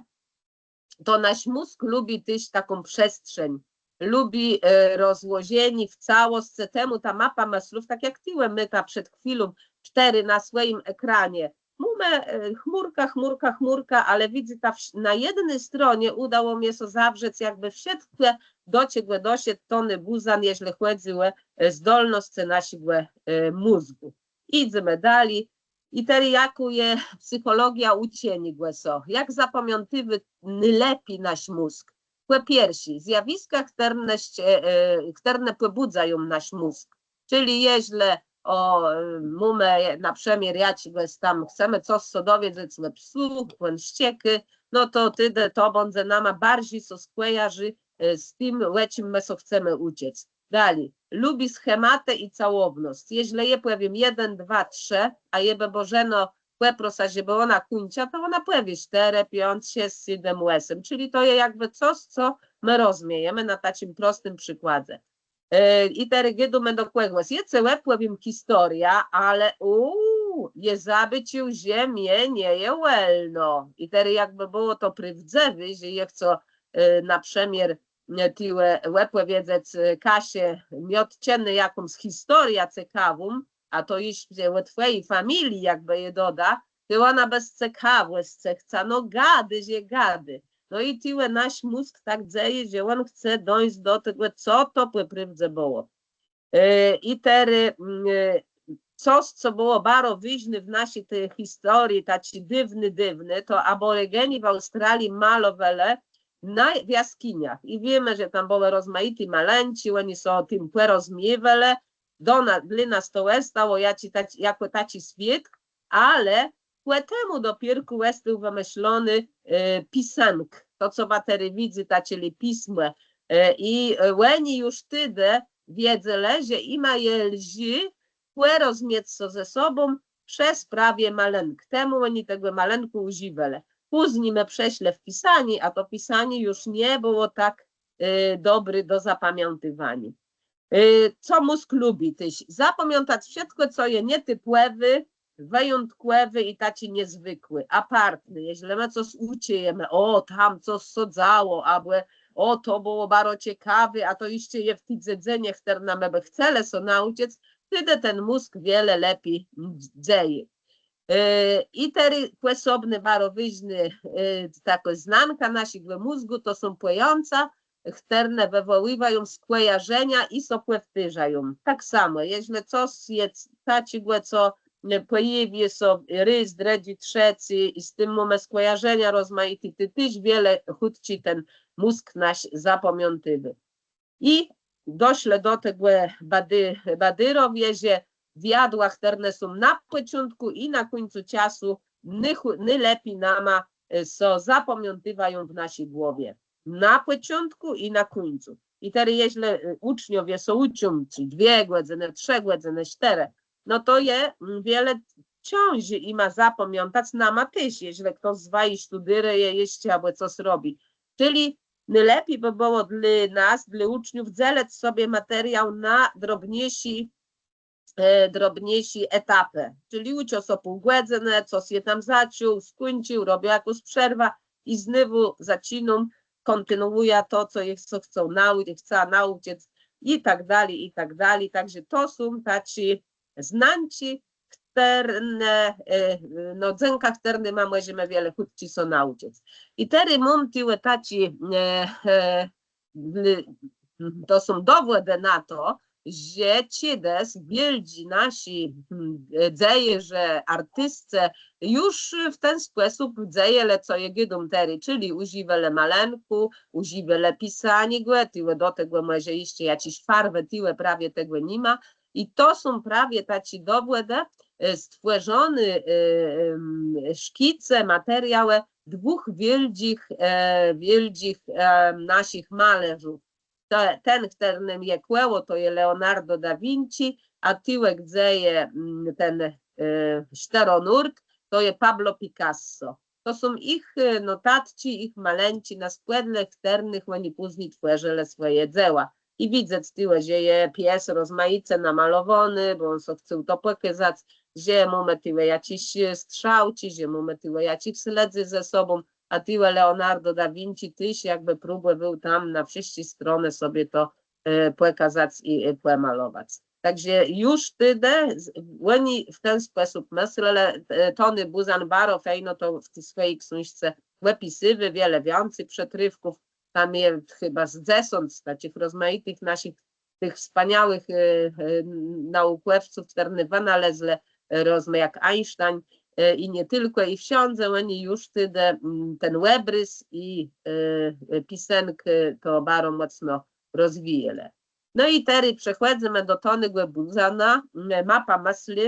to nasz mózg lubi téż taką przestrzeń, lubi e, rozłożenié w całoscë, temù ta mapa mëslów, tak jak tëli më ta przed chwilą, sztërë na swòjim ekranie, mómë e, chmùrka, chmùrka, chmùrka, ale widzyta, na jedny stronie ùdało mie sã zawrzec jakbë wszëtkò, do czegò doszedł Tony Buzan, jeżlë chòdzy ò e, zdolnoscë naszégò e, mózgù. Jidzemë dali. I terô jakô je psychòlogiô ùczeniégò sã? Jak zapamiãtiwô nôlepi nasz mózg? Pò pierszé, zjawiska, chtërne, e, e, chtërne pòbùdzają nasz mózg. Czëli jeżlë ò, e, mómë na przëmiôr jaczégòs tam, chcemë cos sã dowiedzec ò psu, òn szczekô, no to tedë to bãdze nama barżi sã skòjarzi e, z tim, ò czim më sã chcemë ùczëc. Dali, lubi schematë i całownosc. Jeżlë jô pòwiém jeden, dwa, trzë, a jô bë Bòżenã pòprosa, żebë òna kùńcza, to òna pòwié sztërë, piãc, szesc, sétmë, òsmë. Czëli to je jakbë cos, co më rozmiejemë na taczim prostim przikładze. E, I terô gôdómë do kògòs. Jô cë òpòwiém historiã, ale ù, jô zabôcził, że mie nie je wòlno. I terô jakbë bëło to prôwdzëwé, że jô chcã e, na przëmiôr e, tëli òpòwiedzec e, Kasie Miotczëny jakąs historiã cekawą, a to jesz e, ò twòji familie jakbë jô doda, to òna bez cekawòscë chca, no gadô, że gadô. No i tëli nasz mózg tak dzeje, że òn chce dóńc do tegò, co to pò prôwdze bëło. E, I terô mm, e, cos, co bëło baro wôżné w naszi ti historii, taczi dôwny, dôwny, to Abòrigini w Australii malowelë na, w jaskiniach. I wiémë, że tam bëłë rozmajité malënczi, òni sã ò tim pòrozmiéwelë. Do na, dlô nas to òstało jaczi, taczi, jakò taczi swiôdk, ale pò temù dopiérkù òstôł wëmëslony e, pisënk. To, co wa terô widzyta, czëli pismò. E, I e, òni ju tedë wiedzelë, że jima je lżi pòrozmiec sã ze sobą przez prawie malënk. Temù òni tegò malënkù ùżiwelë. Pózni më przeszlë w pisanié, a to pisanié ju nie bëło tak e, dobri do zapamiãtiwaniô. E, co mózg lubi téż? Zapamiãtac wszëtkò, co je nietipòwé, wëjątkòwé i taczé niezwëkłé, apartné. Jeżlë më cos ùczëjemë, ò, tam cos sã dzało, abò ò, to bëło baro cekawé, a to jesz je w ti dzedzënie, chtërną më bë chcelë sã naùczëc, tedë ten mózg wiele lepi dzeje. E, i terô pòsobné, baro wôżné, e, takô znanka naszégò mózgù, to są pòjãca, chtërne wëwòłiwają skòjarzenia i sã pòwtôrzają. Tak samò, jeżlë cos je taczégò, co, e, pòjôwiô sã rôz, drëdżi, trzecy i z tim mómë skòjarzenia rozmajité, to téż wiele chùtczi ten mózg nasz zapamiãtëje. I doszlë do tegò badi-, badirowie, że wiadła, chtërne są na pòczątkù i na kùńcu czasu, nôchù-, nôlepi nama, e, sã zapamiãtiwają w naszi głowie. Na pòczątkù i na kùńcu. I terô, jeżlë, e, ùczniowie sã ùczą, czë dwie gòdzënë, trzë gòdzënë, sztërë, no to je, mm, wiele cãżi jima zapamiãtac, nama téż, jeżlë chto z waji sztudérëje jesz abò cos robi. Czëli nôlepi bë bëło dlô nas, dlô ùczniów, dzelëc sobie materiôł na drobniészé, e, drobniészé etapë. Czëli ùczã sã pół gòdzënë, cos jem tam zaczął, skùńcził, robiã jakąs przerwã i znowù zaczinóm, kòntinuùjã to, co jem sã chcôł naù-, chcała naùczëc i tak dali, i tak dali. Tak że to są taczé znanczi, chtërne, e, no, dzãka chtërnym mòżemë wiele chùtczi sã naùczëc. I terô móm tuwò taczé, e, e, l-, to są dowòdë na to, że czedës wiôldżi naszi, mm, e, dzejarze, artiscë ju w ten spòsób dzejelë, co jô gôdóm terô, czëli ùżiwelë malënkù, ùżiwelë pisaniégò, tuwò do tegò mòże jesz jaczés farwë, tuwò prawie tegò ni ma, i to są prawie taczé dowòdë, e, stwòrzoné, e, em, szkicë, materiałë dwùch wiôldżich, e, wiôldżich, e, naszich malôrzów. To, ten, chtërnym je kòło, to je Leonardo da Vinci, a tuwò, dze je, mm, ten, e, sztërónurt, to je Pablo Picasso. To są jich, e, notatczi, jich malënczi, na spòdle chtërnëch òni pózni twòrzëlë swòje dzeła. I widzec tuwò, że je pies rozmajice namalowóny, bò òn so chcôł to pòkazac, że mómë tuwò jaczés, e, strzałczi, że mómë tuwò jaczés sledzy ze sobą, a tuwò Leonardo da Vinci téż jakbë próbòwôł tam na wszëtczé stronë sobie to, e, pòkazac i, e, pòmalowac. Tak że ju tedë z-, òni w ten spòsób mëslelë, e, Tony Buzan baro fejno to w ti swòji ksążce òpisywô, wiele wiãcy przëtrôfków, tam je chëba z dzesãc taczich rozmajitëch naszich tëch wspaniałëch, e, e, naùkòwców, chtërny wënalezlë, e, rozmë jak Einstein, e, i nie tëlkò, i wszãdze òni ju tedë, mm, ten òbrôz i, e, e, pisënk, e, to baro mòcno rozwijelë. No i terô przechòdzymë do Tonégò Buzana, e, Mapa mëslë,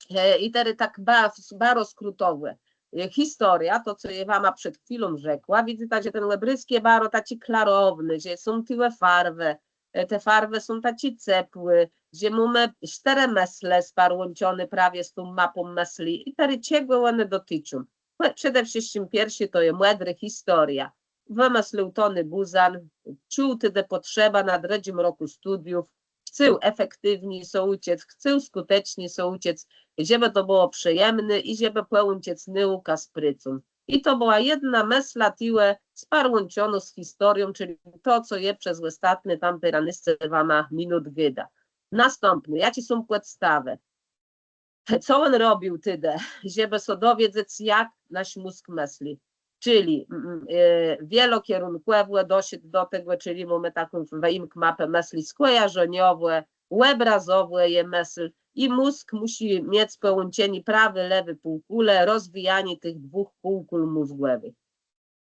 e, i terô tak ba-, baro skrótowò. E, historiô, to, co jô wama przed chwilą rzekła, widzyta, że ten òbrôzk je baro taczi klarowny, że są tuwò farwë, e, te farwë są taczé cepłé, że mómë sztërë mëslë sparłãczoné prawie z tą mapą mëslë. I terô czegò òne dotëczą? Prze-, przede wszëtczim pierszé to je mòdrô historiô. Wëmëslił Tony Buzan, czuł tedë pòtrzebã na drëdżim rokù studiów, chcôł efektiwni sã ùczëc, chcôł skùteczni sã ùczëc, żebë to bëło przëjemné i żebë pòłączëc nôùkã z prôcą. I to bëła jedna mësla tuwò sparłãczonô z historią, czëli to, co jô przez òstatné tam pôrãnôsce wama minut gôda. Nôstãpné, jaczé są pòdstawë? Co òn robił tedë, żebë sã dowiedzec, jak nasz mózg mësli? Czëli, mm, e, wielokierunkòwò doszedł do tegò, czëli mómë taką wëjimk mapë mësli skòjarzeniowò, òbrazowò je mësl i mózg mùszi miec pòłączenié prawi, lewi półkùlë, rozwijanié tëch dwùch półkùl mózgòwëch.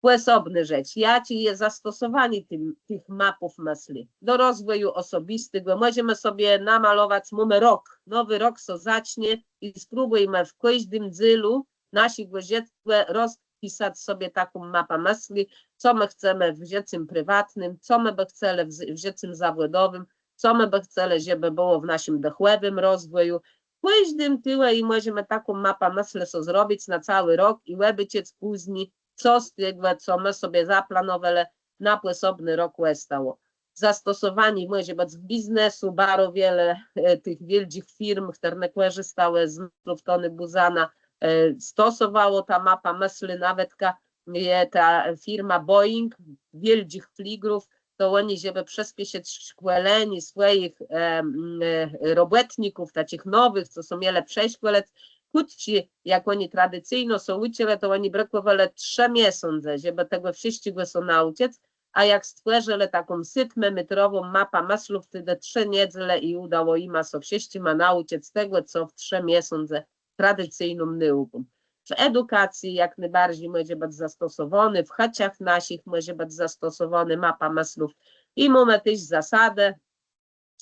Pòsobnô rzecz, jaczé je zastosowanié tim, tëch mapów mëslë? Do rozwòju òsobistégò mòżemë sobie namalowac, mómë rok, nowi rok sã zacznie i spróbùjmë w kòżdim dzélu naszégò żëcégò rozpisac sobie taką mapã mëslë, co më chcemë w żëcym priwatnym, co më bë chcelë w z-, w żëcym zawòdowim, co më bë chcelë, żebë bëło w naszim dëchòwim rozwòju. W kòżdim tële i mòżemë taką mapã mëslë so zrobic na całi rok i òbaczëc pózni, co z tegò, co më sobie zaplanowelë, na pòsobny rok òstało. Zastosowanié mòże bëc w biznesu, baro wiele, e, tëch wiôldżich firm, chtërne kòrzistałë z mëslów Tony Buzana, e, stosowało tã mapã mëslë, nawetka je ta firma Boeing, wiôldżich fligrów, to òni, żebë przëspeszëc szkòlenié swòjich, e, m, e, robòtników, taczich nowëch, co sã mielë przeszkòlëc, chùtczi, jak òni tradicyjno sã ùczëlë, to òni brëkòwelë trzë miesące, żebë tegò wszëtczégò sã naùczëc, a jak stwòrzëlë taką sétmëmétrową mapã mëslów, tedë trzë niedzele i ùdało jima sã wszëtczima naùczëc tegò, co w trzë miesące tradicyjną nôùką. W edukacji jak nôbarżi mòże bëc zastosowóny, w chëczach naszich mòże bëc zastosowóny mapa mëslów. I mómë téż zasadë,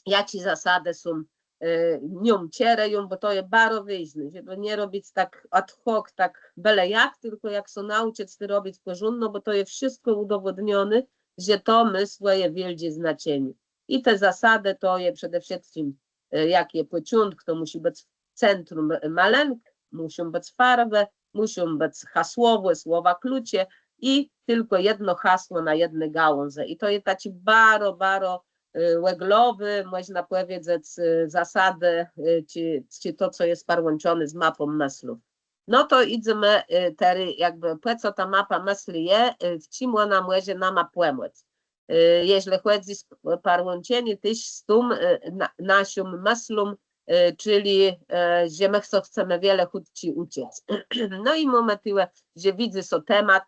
jaczé zasadë są, e, nią czerëją, bò to je baro wôżné, żebë nie robic tak ad hoc, tak bële jak, tilkò jak sã naùczëc to robic pòrządno, bò to je wszëtkò ùdowòdnioné, że to mô swòje wiôldżé znaczenié. I te zasadë to je przede wszëtczim, e, jak je pòczątk, to mùszi bëc centrum, e, malënk, mùszą bëc farwë, mùszą bëc hasłowò, słowa klucze i tilkò jedno hasło na jedny gałãzë. I to je taczi baro, baro, e, òglowé, mòżna pòwiedzec, e, zasadë, e, czë, czë to, co je sparłãczoné z mapą mëslów. No to jidzemë, e, terô jakbë, pò co ta mapa mëslë je, e, w czim òna mòże nama pòmòc. E, jeżlë chòdzy ò sparłãczenié téż z tą, e, na-, naszą mëslą, e, czëli, e, że më sã chcemë wiele chùtczi ùczëc. No i mómë tëli, że widzy sã temat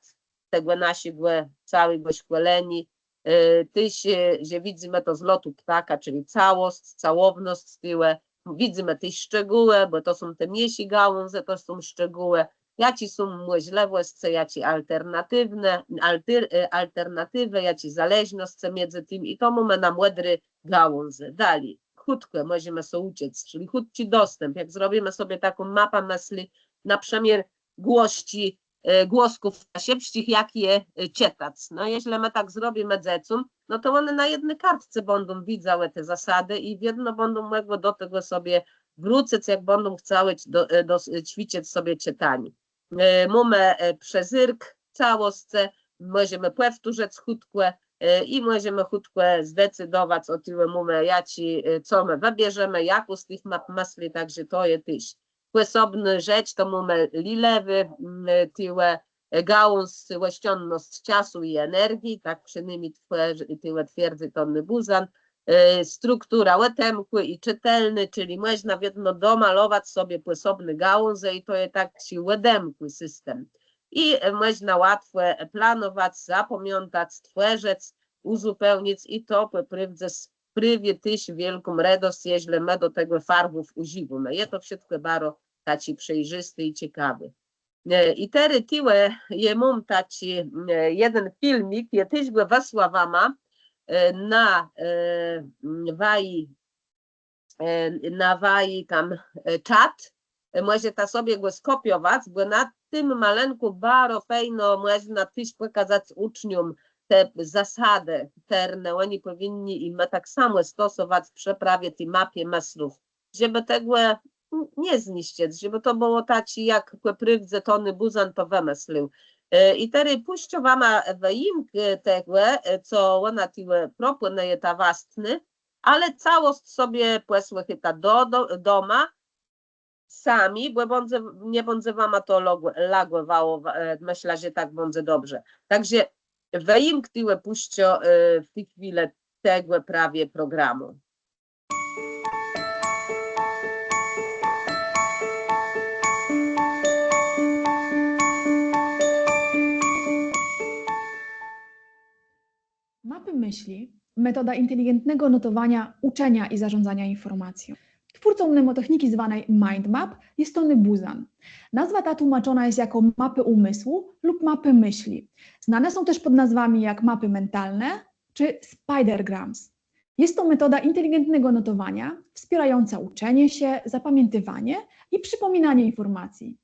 tegò naszégò całégò szkòleniô, e, téż, e, że widzymë to z lotu ptaka, czëli całosc, całownosc tëli. Widzymë téż szczegółë, bò to są te mniészé gałãze, to są szczegółë. Jaczé są mòżlëwòscë, jaczé alternatiwné, alter-, e, alternatiwë, jaczé zależnoscë midzë tim i to mómë na mòdri gałãzë. Dali, chùtkò mòżemë sã ùczëc, czëli chùtczi dostãp. Jak zrobimë sobie taką mapã mëslë, na przëmiôr głosczi, e, głosków kaszëbsczich, jak je, e, czëtac. No, jeżlë më tak zrobimë dzecóm, no to òne na jedny kôrtce bãdą widzałë te zasadë i wiedno bãdą mògłë do tegò sobie wrócëc, jak bãdą chcałë do, e, do, e, cwiczëc sobie czëtanié. E, mómë, e, przezérk całoscë, mòżemë pòwtórzëc chùtkò, e, i mòżemë chùtkò zdecydowac ò tim, mómë, jaczé, e, co më wëbierzemë, jaką z tëch map mëslë, tak że to je téż pòsobnô rzecz, to mómë lilewé, mm, tëli, e, gałąz, òszczãdnosc czasu i energii, tak przënômni twòrz-, tëli twierdzy Tony Buzan, e, struktura òtemkłô i czëtelnô, czëli mòżna wiedno domalowac sobie pòsobné gałãze i to je taczi òtemkłi system. I, e, mòżna łatwò, e, planowac, zapamiãtac, stwòrzëc, ùzupełnic i to pò prôwdze s-, sprawi téż wiôlgą redosc, jeżlë më do tegò farwów ùżiwómë. Je to wszëtkò baro taczé przejrzësté i cekawé. E, i terô tëli, jô móm taczi, e, jeden filmik, jô téż gò wësła wama, e, na, e, mm, waji, e, na waji tam, e, czat. E, mòżeta sobie gò skòpiowac, bò na tim malënkù baro fejno mòżna téż pòkazac ùcznióm te zasadë, chtërne òni pòwinni i më tak samò stosowac przë prawie ti mapie mëslów, żebë tegò n-, nie zniszczëc, żebë to bëło taczé jak pò prôwdze Tony Buzan to wëmëslił. E, i terô pùszczã wama wëjimk, e, tegò, e, co òna tëli propònëje, ta wastnô, ale całosc sobie pòsłëchôjta do, do, doma sami, bò bãdze, nie bãdze wama to logò-, lagòwało, wa-, e, mëszlã, że tak bãdze dobrze. Tak że wëjimk tëli pùszczã, e, w ti chwilë tegò prawie programù. Mapy myśli, metoda inteligentnego notowania, uczenia i zarządzania informacją. Twórcą mnemotechniki zwanej mind map jest Tony Buzan. Nazwa ta tłumaczona jest jako mapy umysłu lub mapy myśli. Znane są też pod nazwami jak mapy mentalne czy spidergrams. Jest to metoda inteligentnego notowania, wspierająca uczenie się, zapamiętywanie i przypominanie informacji.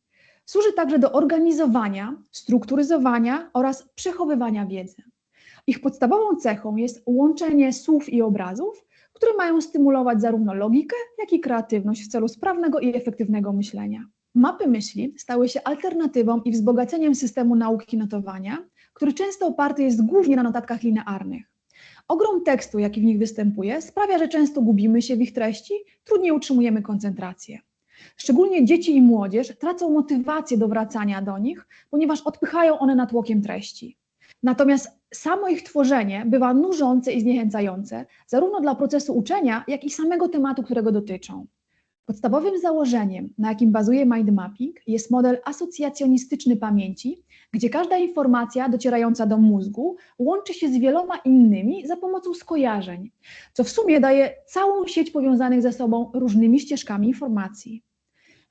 Służy także do organizowania, strukturyzowania oraz przechowywania wiedzy. Ich podstawową cechą jest łączenie słów i obrazów, które mają stymulować zarówno logikę, jak i kreatywność w celu sprawnego i efektywnego myślenia. Mapy myśli stały się alternatywą i wzbogaceniem systemu nauki notowania, który często oparty jest głównie na notatkach linearnych. Ogrom tekstu, jaki w nich występuje, sprawia, że często gubimy się w ich treści, trudniej utrzymujemy koncentrację. Szczególnie dzieci i młodzież tracą motywację do wracania do nich, ponieważ odpychają one natłokiem treści. Natomiast samo ich tworzenie bywa nużące i zniechęcające, zarówno dla procesu uczenia, jak i samego tematu, którego dotyczą. Podstawowym założeniem, na jakim bazuje mind mapping, jest model asocjacjonistyczny pamięci, gdzie każda informacja docierająca do mózgu łączy się z wieloma innymi za pomocą skojarzeń, co w sumie daje całą sieć powiązanych ze sobą różnymi ścieżkami informacji.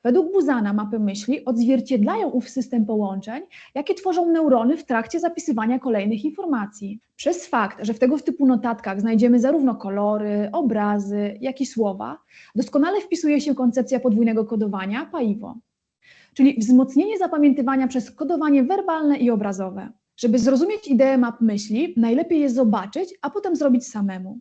Według Buzana mapy myśli odzwierciedlają ów system połączeń, jakie tworzą neurony w trakcie zapisywania kolejnych informacji. Przez fakt, że w tego typu notatkach znajdziemy zarówno kolory, obrazy, jak i słowa, doskonale wpisuje się koncepcja podwójnego kodowania paiwo, czyli wzmocnienie zapamiętywania przez kodowanie werbalne i obrazowe. Żeby zrozumieć ideę map myśli, najlepiej je zobaczyć, a potem zrobić samemu.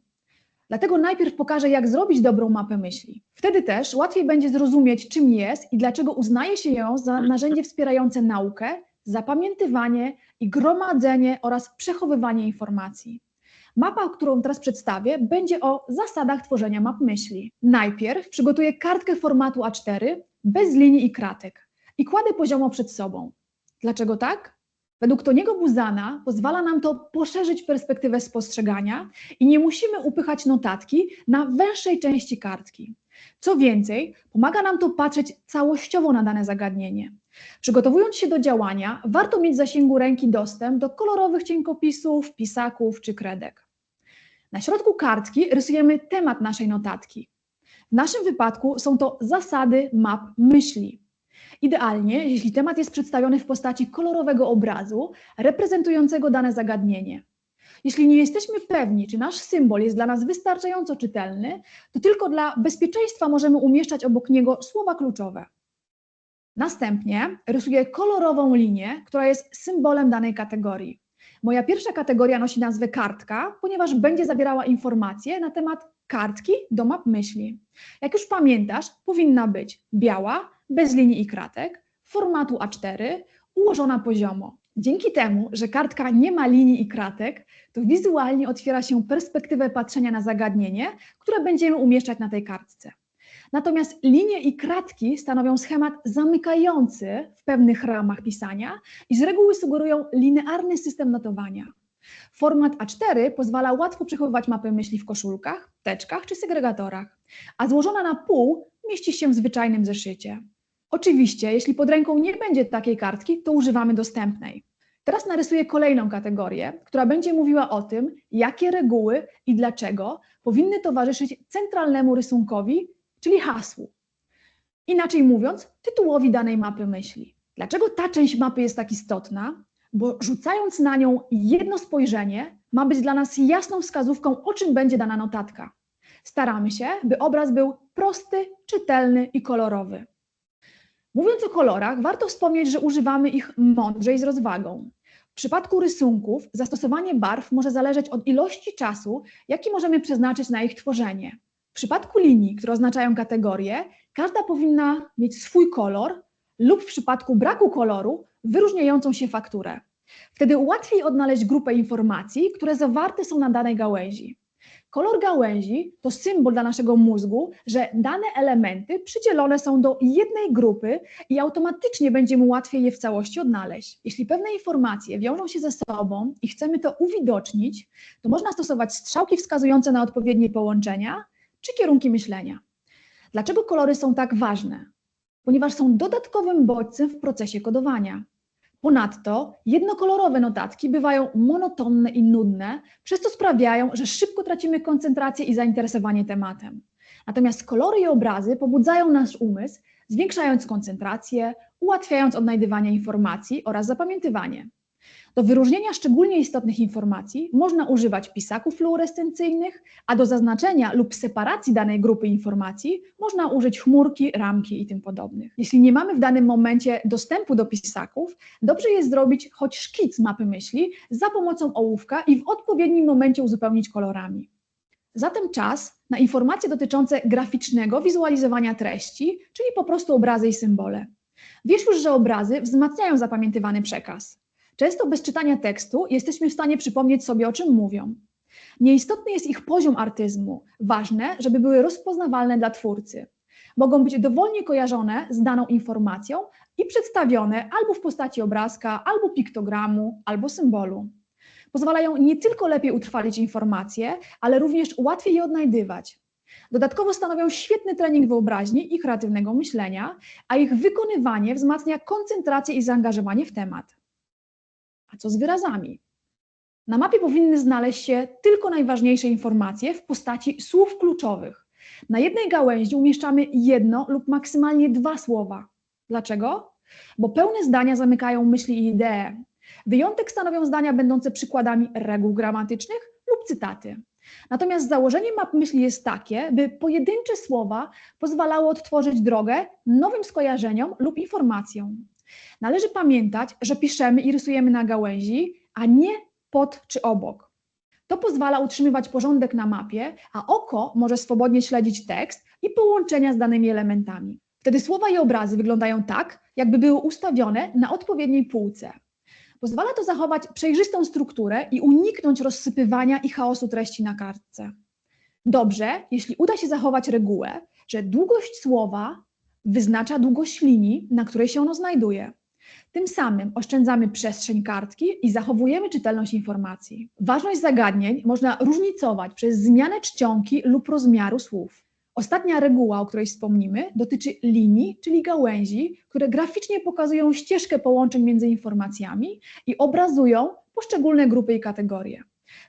Dlatego najpierw pokażę, jak zrobić dobrą mapę myśli. Wtedy też łatwiej będzie zrozumieć, czym jest i dlaczego uznaje się ją za narzędzie wspierające naukę, zapamiętywanie i gromadzenie oraz przechowywanie informacji. Mapa, którą teraz przedstawię, będzie o zasadach tworzenia map myśli. Najpierw przygotuję kartkę formatu A cztery, bez linii i kratek, i kładę poziomo przed sobą. Dlaczego tak? Według Toniego Buzana pozwala nam to poszerzyć perspektywę spostrzegania i nie musimy upychać notatki na węższej części kartki. Co więcej, pomaga nam to patrzeć całościowo na dane zagadnienie. Przygotowując się do działania, warto mieć w zasięgu ręki dostęp do kolorowych cienkopisów, pisaków czy kredek. Na środku kartki rysujemy temat naszej notatki. W naszym wypadku są to zasady map myśli. Idealnie, jeśli temat jest przedstawiony w postaci kolorowego obrazu reprezentującego dane zagadnienie. Jeśli nie jesteśmy pewni, czy nasz symbol jest dla nas wystarczająco czytelny, to tylko dla bezpieczeństwa możemy umieszczać obok niego słowa kluczowe. Następnie rysuję kolorową linię, która jest symbolem danej kategorii. Moja pierwsza kategoria nosi nazwę kartka, ponieważ będzie zawierała informacje na temat kartki do map myśli. Jak już pamiętasz, powinna być biała, bez linii i kratek, formatu A cztery, ułożona poziomo. Dzięki temu, że kartka nie ma linii i kratek, to wizualnie otwiera się perspektywę patrzenia na zagadnienie, które będziemy umieszczać na tej kartce. Natomiast linie i kratki stanowią schemat zamykający w pewnych ramach pisania i z reguły sugerują linearny system notowania. Format A cztery pozwala łatwo przechowywać mapy myśli w koszulkach, teczkach czy segregatorach, a złożona na pół mieści się w zwyczajnym zeszycie. Oczywiście, jeśli pod ręką nie będzie takiej kartki, to używamy dostępnej. Teraz narysuję kolejną kategorię, która będzie mówiła o tym, jakie reguły i dlaczego powinny towarzyszyć centralnemu rysunkowi, czyli hasłu. Inaczej mówiąc, tytułowi danej mapy myśli. Dlaczego ta część mapy jest tak istotna? Bo rzucając na nią jedno spojrzenie, ma być dla nas jasną wskazówką, o czym będzie dana notatka. Staramy się, by obraz był prosty, czytelny i kolorowy. Mówiąc o kolorach, warto wspomnieć, że używamy ich mądrze i z rozwagą. W przypadku rysunków zastosowanie barw może zależeć od ilości czasu, jaki możemy przeznaczyć na ich tworzenie. W przypadku linii, które oznaczają kategorie, każda powinna mieć swój kolor lub w przypadku braku koloru wyróżniającą się fakturę. Wtedy łatwiej odnaleźć grupę informacji, które zawarte są na danej gałęzi. Kolor gałęzi to symbol dla naszego mózgu, że dane elementy przydzielone są do jednej grupy i automatycznie będzie mu łatwiej je w całości odnaleźć. Jeśli pewne informacje wiążą się ze sobą i chcemy to uwidocznić, to można stosować strzałki wskazujące na odpowiednie połączenia czy kierunki myślenia. Dlaczego kolory są tak ważne? Ponieważ są dodatkowym bodźcem w procesie kodowania. Ponadto jednokolorowe notatki bywają monotonne i nudne, przez co sprawiają, że szybko tracimy koncentrację i zainteresowanie tematem. Natomiast kolory i obrazy pobudzają nasz umysł, zwiększając koncentrację, ułatwiając odnajdywanie informacji oraz zapamiętywanie. Do wyróżnienia szczególnie istotnych informacji można używać pisaków fluorescencyjnych, a do zaznaczenia lub separacji danej grupy informacji można użyć chmurki, ramki i tym podobnych. Jeśli nie mamy w danym momencie dostępu do pisaków, dobrze jest zrobić choć szkic mapy myśli za pomocą ołówka i w odpowiednim momencie uzupełnić kolorami. Zatem czas na informacje dotyczące graficznego wizualizowania treści, czyli po prostu obrazy i symbole. Wiesz już, że obrazy wzmacniają zapamiętywany przekaz. Często bez czytania tekstu jesteśmy w stanie przypomnieć sobie, o czym mówią. Nieistotny jest ich poziom artyzmu, ważne, żeby były rozpoznawalne dla twórcy. Mogą być dowolnie kojarzone z daną informacją i przedstawione albo w postaci obrazka, albo piktogramu, albo symbolu. Pozwalają nie tylko lepiej utrwalić informacje, ale również łatwiej je odnajdywać. Dodatkowo stanowią świetny trening wyobraźni i kreatywnego myślenia, a ich wykonywanie wzmacnia koncentrację i zaangażowanie w temat. A co z wyrazami? Na mapie powinny znaleźć się tylko najważniejsze informacje w postaci słów kluczowych. Na jednej gałęzi umieszczamy jedno lub maksymalnie dwa słowa. Dlaczego? Bo pełne zdania zamykają myśli i idee. Wyjątek stanowią zdania będące przykładami reguł gramatycznych lub cytaty. Natomiast założenie map myśli jest takie, by pojedyncze słowa pozwalały odtworzyć drogę nowym skojarzeniom lub informacjom. Należy pamiętać, że piszemy i rysujemy na gałęzi, a nie pod czy obok. To pozwala utrzymywać porządek na mapie, a oko może swobodnie śledzić tekst i połączenia z danymi elementami. Wtedy słowa i obrazy wyglądają tak, jakby były ustawione na odpowiedniej półce. Pozwala to zachować przejrzystą strukturę i uniknąć rozsypywania i chaosu treści na kartce. Dobrze, jeśli uda się zachować regułę, że długość słowa wyznacza długość linii, na której się ono znajduje. Tym samym oszczędzamy przestrzeń kartki i zachowujemy czytelność informacji. Ważność zagadnień można różnicować przez zmianę czcionki lub rozmiaru słów. Ostatnia reguła, o której wspomnimy, dotyczy linii, czyli gałęzi, które graficznie pokazują ścieżkę połączeń między informacjami i obrazują poszczególne grupy i kategorie.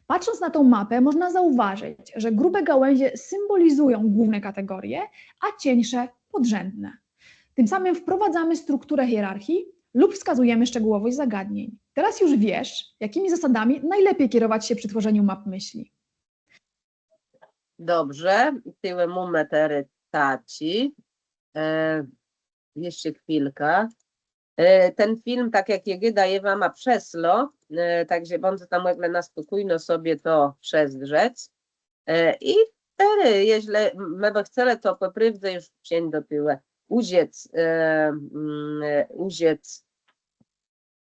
Patrząc na tą mapę, można zauważyć, że grube gałęzie symbolizują główne kategorie, a cieńsze podrzędne. Tym samym wprowadzamy strukturę hierarchii lub wskazujemy szczegółowość zagadnień. Teraz już wiesz, jakimi zasadami najlepiej kierować się przy tworzeniu map myśli. Dobrze, tëli mómë terô taczi. E, jeszcze chwilka. E, ten film, tak jak jô gôda, jô wama przeslã, e, tak że bãdzeta mòglë na spòkójno sobie to przezdrzec. E, i terô, jeżlë më bë chcelë, to pò prôwdze ju przeńc do tëłu, ùżëc, e, mm, e, ùżëc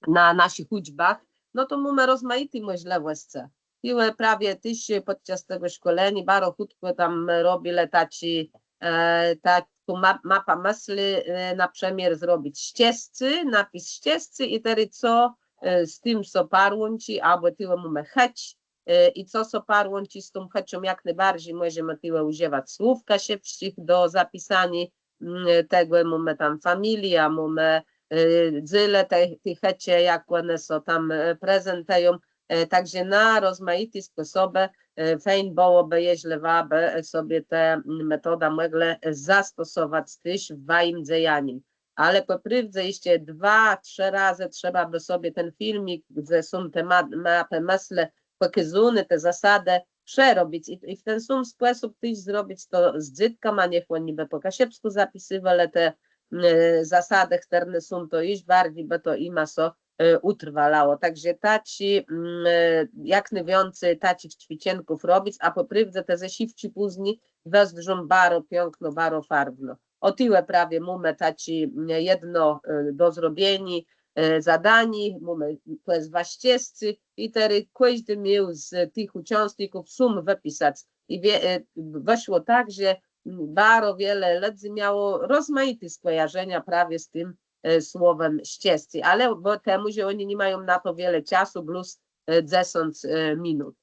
na naszich ùczbach, no to mómë rozmajité mòżlëwòscë. Jô prawie téż pòdczas tegò szkòleniô baro chùtkò tam robilë taczi, e, taką ma-, mapã mëslë, e, na przëmiôr zrobic ścieżczi, napis ścieżczi i terô co, e, z tim sã parłãczi, abò tëli mómë chëcz, e, i co sã parłãczi z tą chëczą, jak nôbarżi mòżemë tëli ùżëwac słów kaszëbsczich do zapisaniô, mm, tegò, mómë tam familiã, mómë, e, dzéle te, te chëcze, jak òne sã tam, e, prezentëją. E, tak że na rozmajité spòsobë, e, fejn bëłobë, jeżlë wa bë sobie tã, mm, metodã mòglë, e, zastosowac téż w wajim dzejanim. Ale pò prôwdze jeszcze dwa, trzë razë trzeba bë sobie ten filmik, gdze są te ma-, mapë mëslë pòkôzóné, te zasadë, przerobic i, i w ten sóm spòsób téż zrobic to z dzôtkama, niech òni bë pò kaszëbskù zapisywelë te, e, zasadë, chtërne są, to jesz barżi bë to jima sã, e, ùtrwalało. Tak że taczi, mm, e, jak nôwiãcy taczich cwiczënków robic, a pò prôwdze te zesziwczi pózni wëzdrzą baro piãkno, baro farwno. Ò, tëli prawie mómë taczé, mm, jedno, e, do zrobieniô, e, zadanié, mómë, to je dwadzesce i terô kòżdi miôł z tëch ùczãstników sóm wëpisac. I wie-, e, wëszło tak, że, mm, baro wiele lëdzy miało rozmajité skòjarzenia prawie z tim, e, słowã szczescé, ale bò temù, że òni ni mają na to wiele czasu, blós, e, dzesãc, e, minut.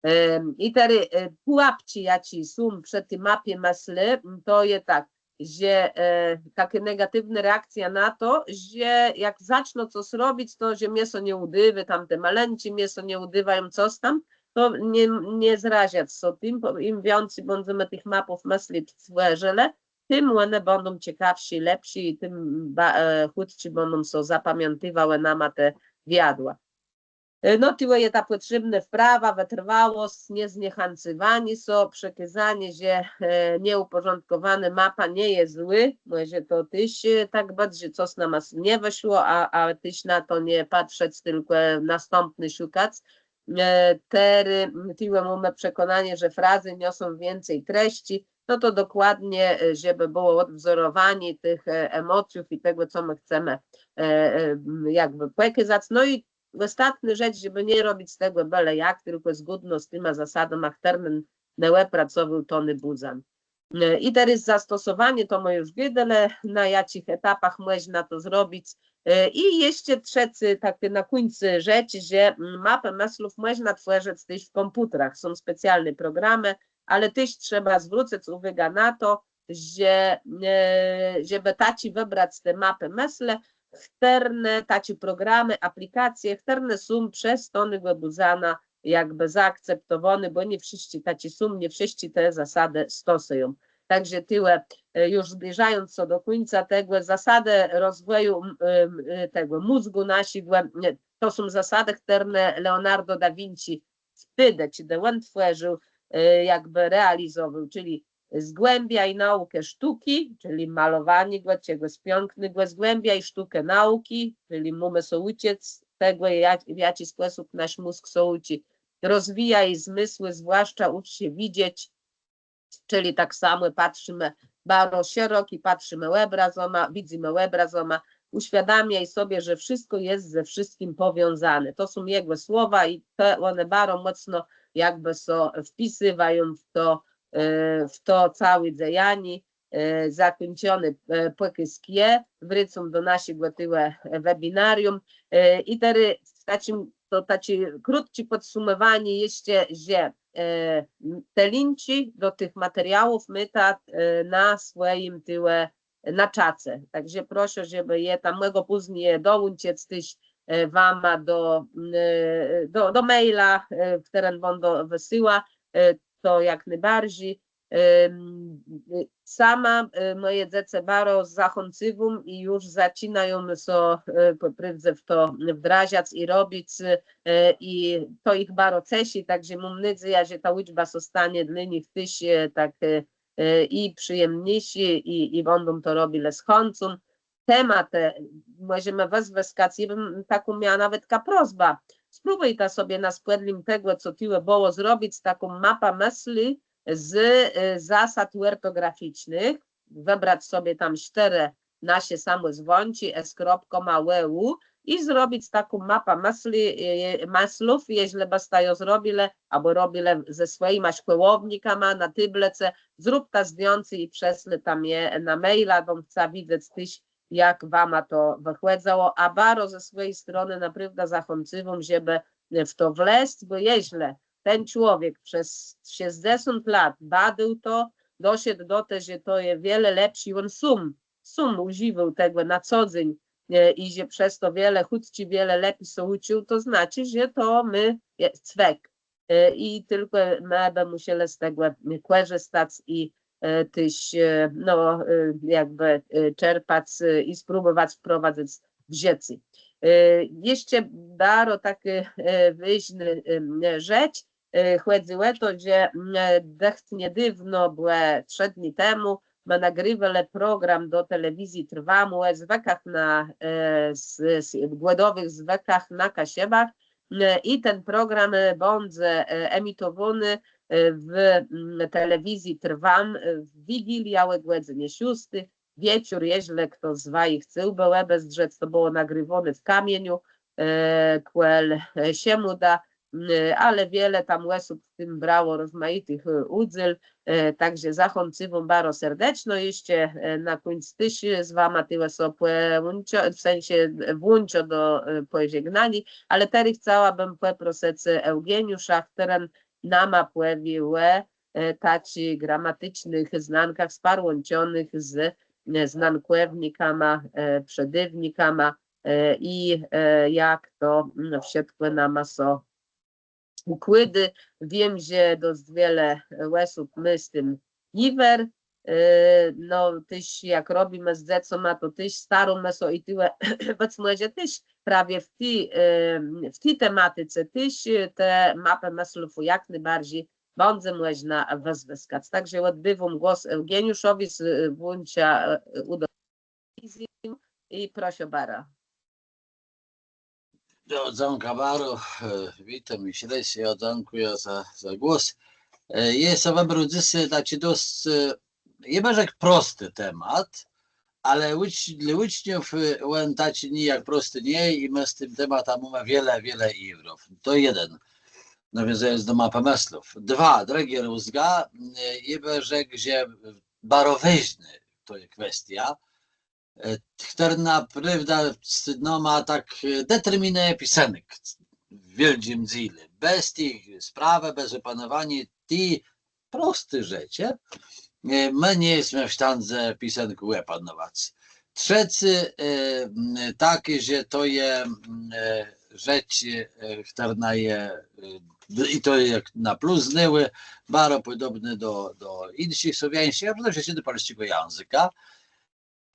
Em, i terô, e, pùłapczi, jaczé są przë ti mapie mëslë, m, to je tak, że, e, takô negatiwnô reakcjô na to, że jak zacznã cos robic, to że mie sã nie ùdôwô, tam te malënczi mie sã nie ùdôwają, cos tam, to nie, nie zrażac sã tim, bò im wiãcy bãdzemë tëch mapów mëslë stwòrzëlë, tim òne bãdą cekawszé, lepszé i tim ba-, e, chùtczi bãdą sã zapamiãtiwałë nama te wiadła. E, no, tëli je ta pòtrzébnô wprawa, wëtrwałosc, niezniechãcywanié sã, przekôzanié, że, e, nieùpòrządkòwónô mapa nie je złô, mòże to téż, e, tak bëc, że cos nama s-, nie wëszło, a, a téż na to nie patrzec, tylkò nastãpny szëkac. E, terô, m, tëli mómë przekònanié, że frazë niosą wicy trescë, no to dokładnie, e, żebë bëło òdwzorowanié tëch, e, emòcjów i tegò, co më chcemë, e, e, m, jakbë pòkôzac. No i Òstatnô rzecz, żebë nie robic tegò bële jak, tilkò zgódno z tima zasadama, chtërne òpracowôł Tony Buzan. E, i terô zastosowanié, to më ju gôdelë, na jaczich etapach mòżna to zrobic. E, i jesz trzecô, tak na kùńcu rzecz, że, mm, mapë mëslów mòżna twòrzëc téż w kòmpùtrach. Są specjalné programë, ale téż trzeba zwrócëc ùwôgã na to, że, e, żebë taczé wëbrac te mapë mëslë, chtërne, taczé programë, aplikacje, chtërne są przez Tonégò Buzana jakbë zaakceptowóné, bò nie wszëtczé taczé są, nie wszëtczé te zasadë stosëją. Tak że tëli, e, ju zbliżając sã do kùńca tegò, zasadë rozwòju, m, e, m, e, tegò mózgù naszégò, e, to są zasadë, chtërne Leonardo da Vinci wtedë, czedë òn twòrził, e, jakbë realizowôł, czëli zgłębiaj naukę sztuki, czëli malowanié czegòs piãknégò, zgłębiaj sztukę nauki, czëli mómë sã ùczëc tegò, jak, w jaczi spòsób nasz mózg sã ùczi. Rozwijaj zmysły, zwłaszcza ucz się widzieć, czëli tak samò patrzimë baro szeroko, patrzimë òbrazama, widzymë òbrazama, uświadamiaj sobie, że wszystko jest ze wszystkim powiązane. To są jegò słowa i te, òne baro mòcno jakbë sã wpisywają w to, e, w to całé dzejanié, e, zakùńczony, e, pòkôzk je, wrôcóm do naszégò tëli, e, webinarium. E, i terô taczim, to taczé krótczé pòdsëmòwanié jesz, że, e, te linczi do tëch materiałów môta, e, na swòjim tëli na czace. Tak że proszã, żebë je tam, mògã pózni je dołączëc téż, e, wama do, e, do, do maila, e, chtëren bãdã wësyła, e, to jak nôbarżi. Em, sama, e, mòje dzecë baro zachãcywóm i ju zaczinają sã, e, pò prôwdze w to wdrażac i robic, e, i to jich baro ceszi, tak że móm nôdzejã, że ta ùczba sã stónie dlô nich téż, e, tak, e, e, i przëjemniészô, i, i bãdą to robilë z chãcą. Tematë mòżemë wëzwëskac, jô bëm taką miała nawetka prosbã. Spróbùjta sobie na spòdlim tegò, co tëli bëło, zrobic taką mapã mëslë z, e, zasad òrtograficznëch, wëbrac sobie tam sztërë nasze samòzwãczi, s kropką a ò ù, i zrobic taką mapã mëslë, e, mëslów, jeżlë bësta jã zrobilë, abò robilë ze swòjima szkòłownikama na tôblëcë, zróbta zdjãcé i przeslëta mie na maila, bò chcã widzec téż, jak wama to wëchòdzało, a baro ze swòji stronë naprôwdã zachãcywóm, żebë w to wlezc, bò jeżlë ten człowiek przez szescdzesąt lat badôł to, doszedł do te, że to je wiele lepszi, òn sóm, sóm ùżiwôł tegò na co dzéń, e, i że przez to wiele chùtczi, wiele lepi sã ùcził, to znaczi, że to mô, e, cwek. E, i tilkò më bë mùszelë z tegò kòrzëstac i, e, téż, e, no, e, jakbë, e, czerpac, e, i spróbòwac wprowadzëc w żëcé. E, jesz baro takô, e, wôżnô, e, rzecz, e, chòdzy ò to, że, mm, e, dëcht niedôwno, bò trzë dni temù, më nagriwelë program do telewizji Trwam ò zwëkach na, e, z, z, gòdowëch zwëkach na Kaszëbach. E, i ten program, e, bãdze, e, emitowóny, e, w, mm, telewizji Trwam, e, w Wigiliã ò gòdzënie szósti wieczór, jeżlë chto z waji chcôłbë òbezdrzec, to bëło nagriwóné w Kamieniu, e, kòl, e, Szemùda, e, ale wiele tam òsób w tim brało rozmajitëch, e, ùdzél, e, tak że zachãcywóm baro serdeczno. Jesz, e, na kùńc téż z wama tëli sã pòłączã, w sensie włączã do, e, pòżegnaniô, ale terô chcałabëm pòprosëc Eùgeniusza, chtëren nama pòwié ò, e, taczich gramaticznëch znankach sparłãczonëch z, e, znankòwnikama, e, przëdôwnikama, e, i, e, jak to, mm, wszëtkò nama sã ùkłôdô. Wiém, że dosc wiele, e, òsób mô z tim jiwer. E, no, téż jak robimë z dzecama, to téż starómë sã i tëli, wiãc mòże téż prawie w ti, e, w ti tematice téż, e, te mapë mëslów jak nôbarżi bãdze mòżna wëzwëskac. Tak że òddôwóm głos Eùgeniuszowi z, e, włączã, e, ùdo- i proszã baro. Jo, dzãka baro, e, witóm jesz rôz, jo, dzãkùjã za, za głos. E, jô so wëbrôł dzysô taczi dosc, e, jô bë rzekł prosti temat, ale ùcz-, dlô ùczniów, e, òn taczi nijak prosti nie je i më z tim tematã mómë wiele, wiele jiwrów. To jeden, nawiązëjąc do mapë mëslów. Dwa, drëdżi rozmiar, e, jô bë rzekł, że baro wôżnô to je kwestiô, e, chtërna, prôwda, nama tak, e, determinëje pisënk w wiôldżim dzélu. Bez ti sprawë, bez òpanowaniô ti prosti rzeczë, e, më nie jesmë w sztãdze pisënkù òpanowac. Trzecy, e, m, taczi, że to je, m, e, rzecz, e, chtërna je, e, i to je jak na plus znôwù, baro pòdobnô do, do jinszich słowiańsczich, a przede wszëtczim do pòlsczégò jãzëka.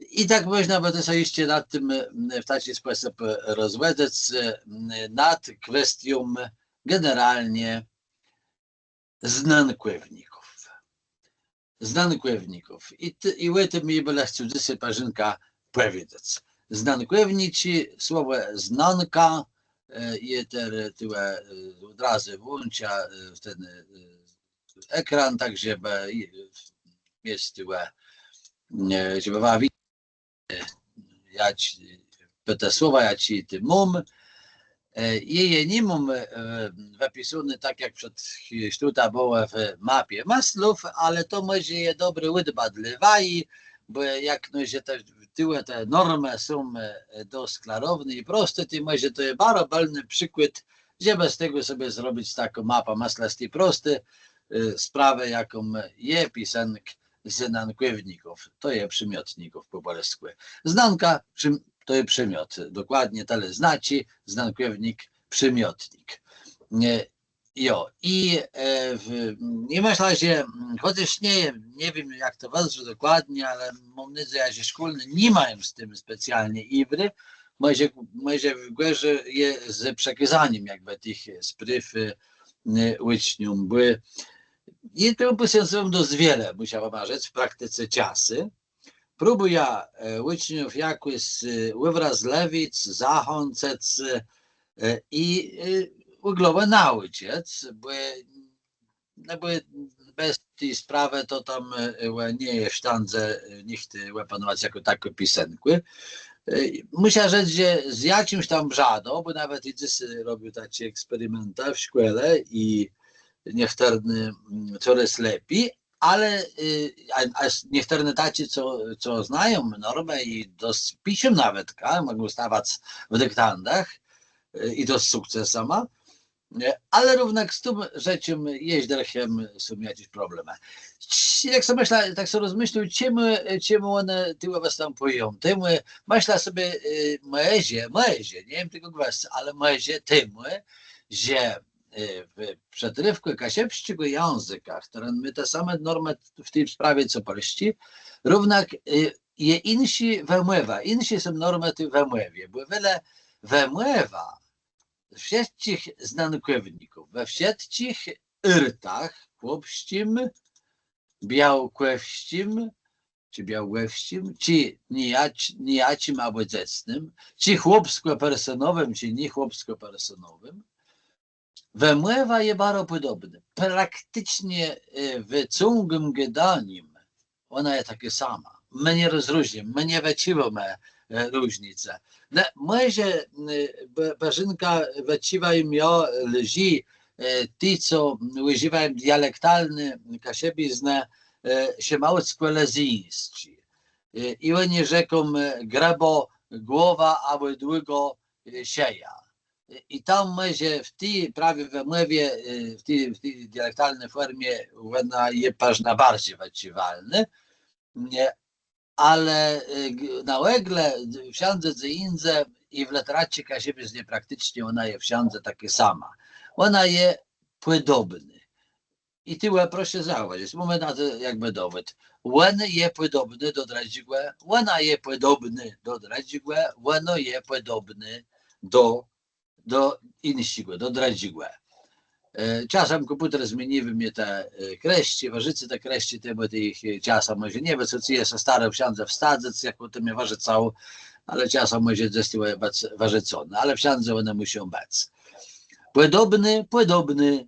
I tak mòżna bë to sã jesz nad tim, e, w taczi spòsób, e, rozwòdzëc, e, nad kwestią generalnie znankòwników. Znankòwników. I t-, i ò tim jô bë le chcôł dzysô parzinkã pòwiedzec. Znankòwniczi, słowò znanka, e, je terô tuwò, e, òd razu włączã, e, w ten, e, ekran, tak żebë, e, miec tuwò, e, żebë wa wi-, jaczi, te słowa, jaczé tu móm. E, jô je ni móm, e, wëpisóné tak, jak przed chwilą to bëło w mapie mëslów, ale to mòże je dobré ùdbã dlô waji, bò jak no, że te, tuwò te normë są, e, dosc klarowné i prosté, to mòże to je baro bëlny przikłôd, żebë z tegò sobie zrobic taką mapã mëslów z ti prosti, e, sprawë, jaką je pisënk znankòwników. To je przëmiotników pò pòlskù. Znanka, przim-, to je przëmiot. Dokładnie tëli znaczi, znankòwnik, przëmiotnik. E, jo, i, e, w-, i mëszlã, że, mm, chòc nie, nie wiém, jak to wëzdrzi dokładnie, ale móm nôdzejã, że szkólny ni mają z tim specjalnie jiwru, mòże, mòże gòrzi je z przekazanim jakbë tëch sprôw, e, ùcznióm, bò jô tegò pòswiãcywóm dosc wiele, mùszã wama rzec, w praktice czasu. Próbùjã, e, ùczniów jakòs, e, ùwrazlëwic, zachãcëc, e, i, e, òglowò naùczëc, bò, no bò bez ti sprawë to tam, e, ò, nie je w sztãdze, e, nicht, e, òpanowac jakò takô pisënkù. E, mùszã rzec, że z jaczims tam brzadã, bò nawet jô dzys robił taczé eksperimentë w szkòle i niechtërny, mm, corôz lepi, ale, e, a, a s-, niechtërny taczi, co, co znają normã i dosc piszą nawetka, mògą stawac w diktandach, e, i to z sukcesama, e, ale równak z tą rzeczą jesz dërch są jaczés problemë. Ch-, jak so mëszlã, tak so rozmëszlôł, czemù, czemù òne tëli wëstãpùją? Temù, mëszlã sobie, e, mòże, mòże, nie wiém tegò gwës, ale mòże temù, że e, w przëtrôfkù kaszëbsczégò jãzëka, chtëren mô te same normë w ti sprawie co pòlsczi, równak, e, je jinszô wëmòwa, jinszé są normë ti wëmòwie, bò wiele wëmòwa wszëtczich znankòwników, we wszëtczich ôrtach, chłopsczim, białkòwsczim, czë białgòwsczim, czë nijacz-, nijaczim abò dzecnym, czë chłopskòpersonowim, czë niechłopskòpersonowim, wëmòwa je baro pòdobnô. Prakticznie, e, w całim gôdanim òna je takô sama. Më nie rozróżniómë, më nie wëczuwómë, e, różnicë. No, mòże, e, bë-, bërzinkã wëczuwają, jo, lżi, e, ti, co ùżiwają dialektalny kaszëbiznë, e, szëmôłdzkòlëzyńsczi. E, i òni rzeką, e, grëbô głowa abò długô, e, szëja. E, i tam mòże w ti prawie wëmòwie, e, w ti, w ti dialektalny fòrmie òna je përznã barżi wëczuwalnô. Nié, ale, e, g-, na ògle, wszãdze dze jindze i w lëteracce kaszëbsczi prakticznie òna je wszãdze takô sama. Òna je pòdobnô. I tëli proszã zaùważëc, mómë na to jakbë dowód. Òn je pòdobny do drëdżégò, òna je pòdobnô do drëdżégò, òno je pòdobné do, do jinszégò, do drëdżégò. E, czasã kòmpùter zmieniwô mie te, e, krësczi, wërzëcô te krësczi, tej, bò tëch, e, czasã mòże nie bëc, co jô sã starôł wszãdze wsadzëc, jak ò tim je wërzëcało, ale czasã mòże dzes tëli bëc wërzëconé, ale wszãdze òne mùszą bëc. Pòdobny, pòdobny,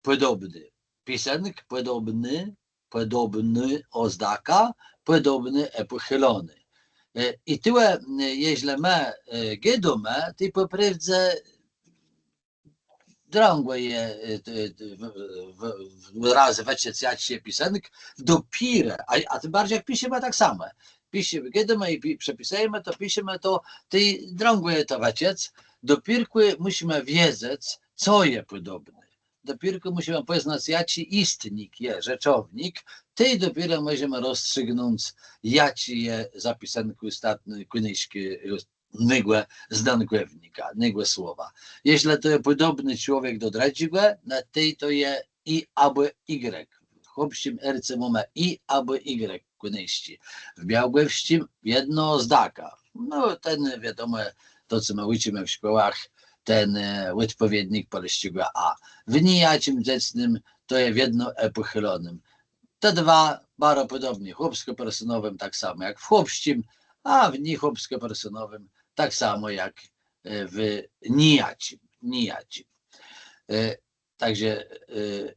pòdobny. Pisënk pòdobny, pòdobnô òzdaka, pòdobny, e, pòchëlony. E, I tuwò, e, jeżlë më, e, gôdómë, tej pò prôwdze drãgò je, e, e, w, w, w, razy wëczëc, jaczi je pisënk, dopiérze, a, a tim barżi jak piszemë tak samò. Piszemë, gôdómë i pi-, przepisëjemë to, piszemë to, tej drãgò je to wëczëc, dopiérkù mùszimë wiedzec, co je pòdobné. Dopiérkù mùszimë pòznac, jaczi jistnik je, rzeczownik, tej dopiérze mòżemë rozstrzignąc, jaczi je zapisënk òstatny kùńc, e, négò znankòwnika, négò słowa. Jeżlë to je pòdobny człowiek do drëdżégò, no tej to je i abò igrek. W chłopsczim erce mómë i abò igrek kùńc. W białogłowsczim jedno z dakã. No, ten, wiadomò, to, co më ùczimë w szkòłach, ten, e, òdpòwiednik pòlsczégò a. W nijaczim dzecnym to je wiedno e pòchylonym. Te dwa baro pòdobné, w chłopskòpersonowim tak samò jak w chłopsczim, a w niechłopskòpersonowim tak samò jak, e, w nijaczim, nijaczim. E, tak że, e,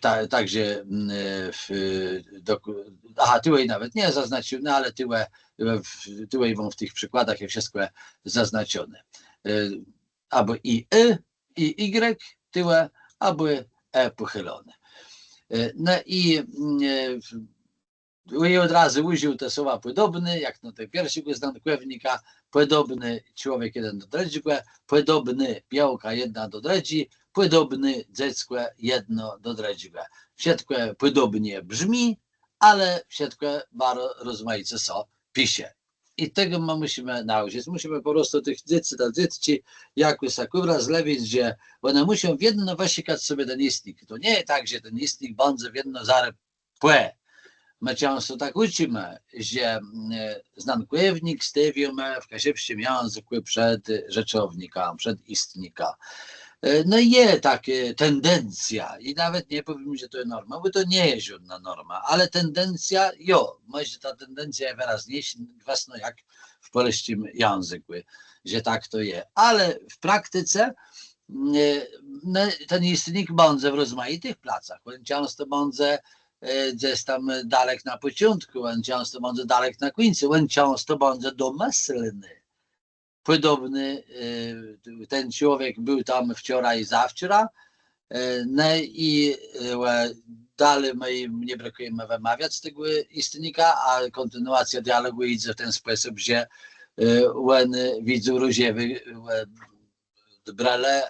ta, tak że, mm, e, w, do, aha, tuwò nawet nie zaznaczóné, ale tuwò, e, w, tuwò móm w tëch przikładach je wszëtkò zaznaczoné. E, abò i y, i igrek tuwò, abò e pòchyloné. E, no i, mm, e, w, i òd razu ùżił te słowa pòdobny, jak no te pierszégò znankòwnika, pòdobny człowiek jeden do drëdżégò, pòdobny białka jedna do drëdżi, pòdobny dzeckò jedno do drëdżégò. Wszëtkò pòdobnie brzmi, ale wszëtkò baro rozmajice sã pisze. I tegò më mùszimë naùczëc. Mùszimë pò prostu tëch dzecy, te dzecë jakòs tak ùwrazlëwic, że òne mùszą wiedno wëszëkac sobie ten jistnik. To nie je tak, że ten jistnik bãdze wiedno zarô pò. Më czãsto tak ùczimë, że, mm, znankòwnik stôwiómë w kaszëbsczim jãzëkù przed rzeczownikã, przed jistnikã. E, no je takô tendencjô i nawet nie pòwiém, że to je norma, bò to nie je żódnô norma, ale tendencjô, jo, mòże ta tendencjô je wërazniészô gwësno jak w pòlsczim jãzëkù, że tak to je. Ale w praktice, mm, e, no, ten jistnik bãdze w rozmajitëch placach. Òn czãsto bãdze, e, gdzes tam dalek na pòczątkù, òn czãsto bãdze dalek na kùńcu, òn czãsto bãdze domëslny. Pòdobny, e, ten człowiek béł tam wczora i zawczora, e, no i, e, ò, dali më nie brëkùjemë wëmawiac tegò jistnika, a kòntinuacjô dialogù jidze w ten spòsób, że, e, òn widzôł różewé, e, brële,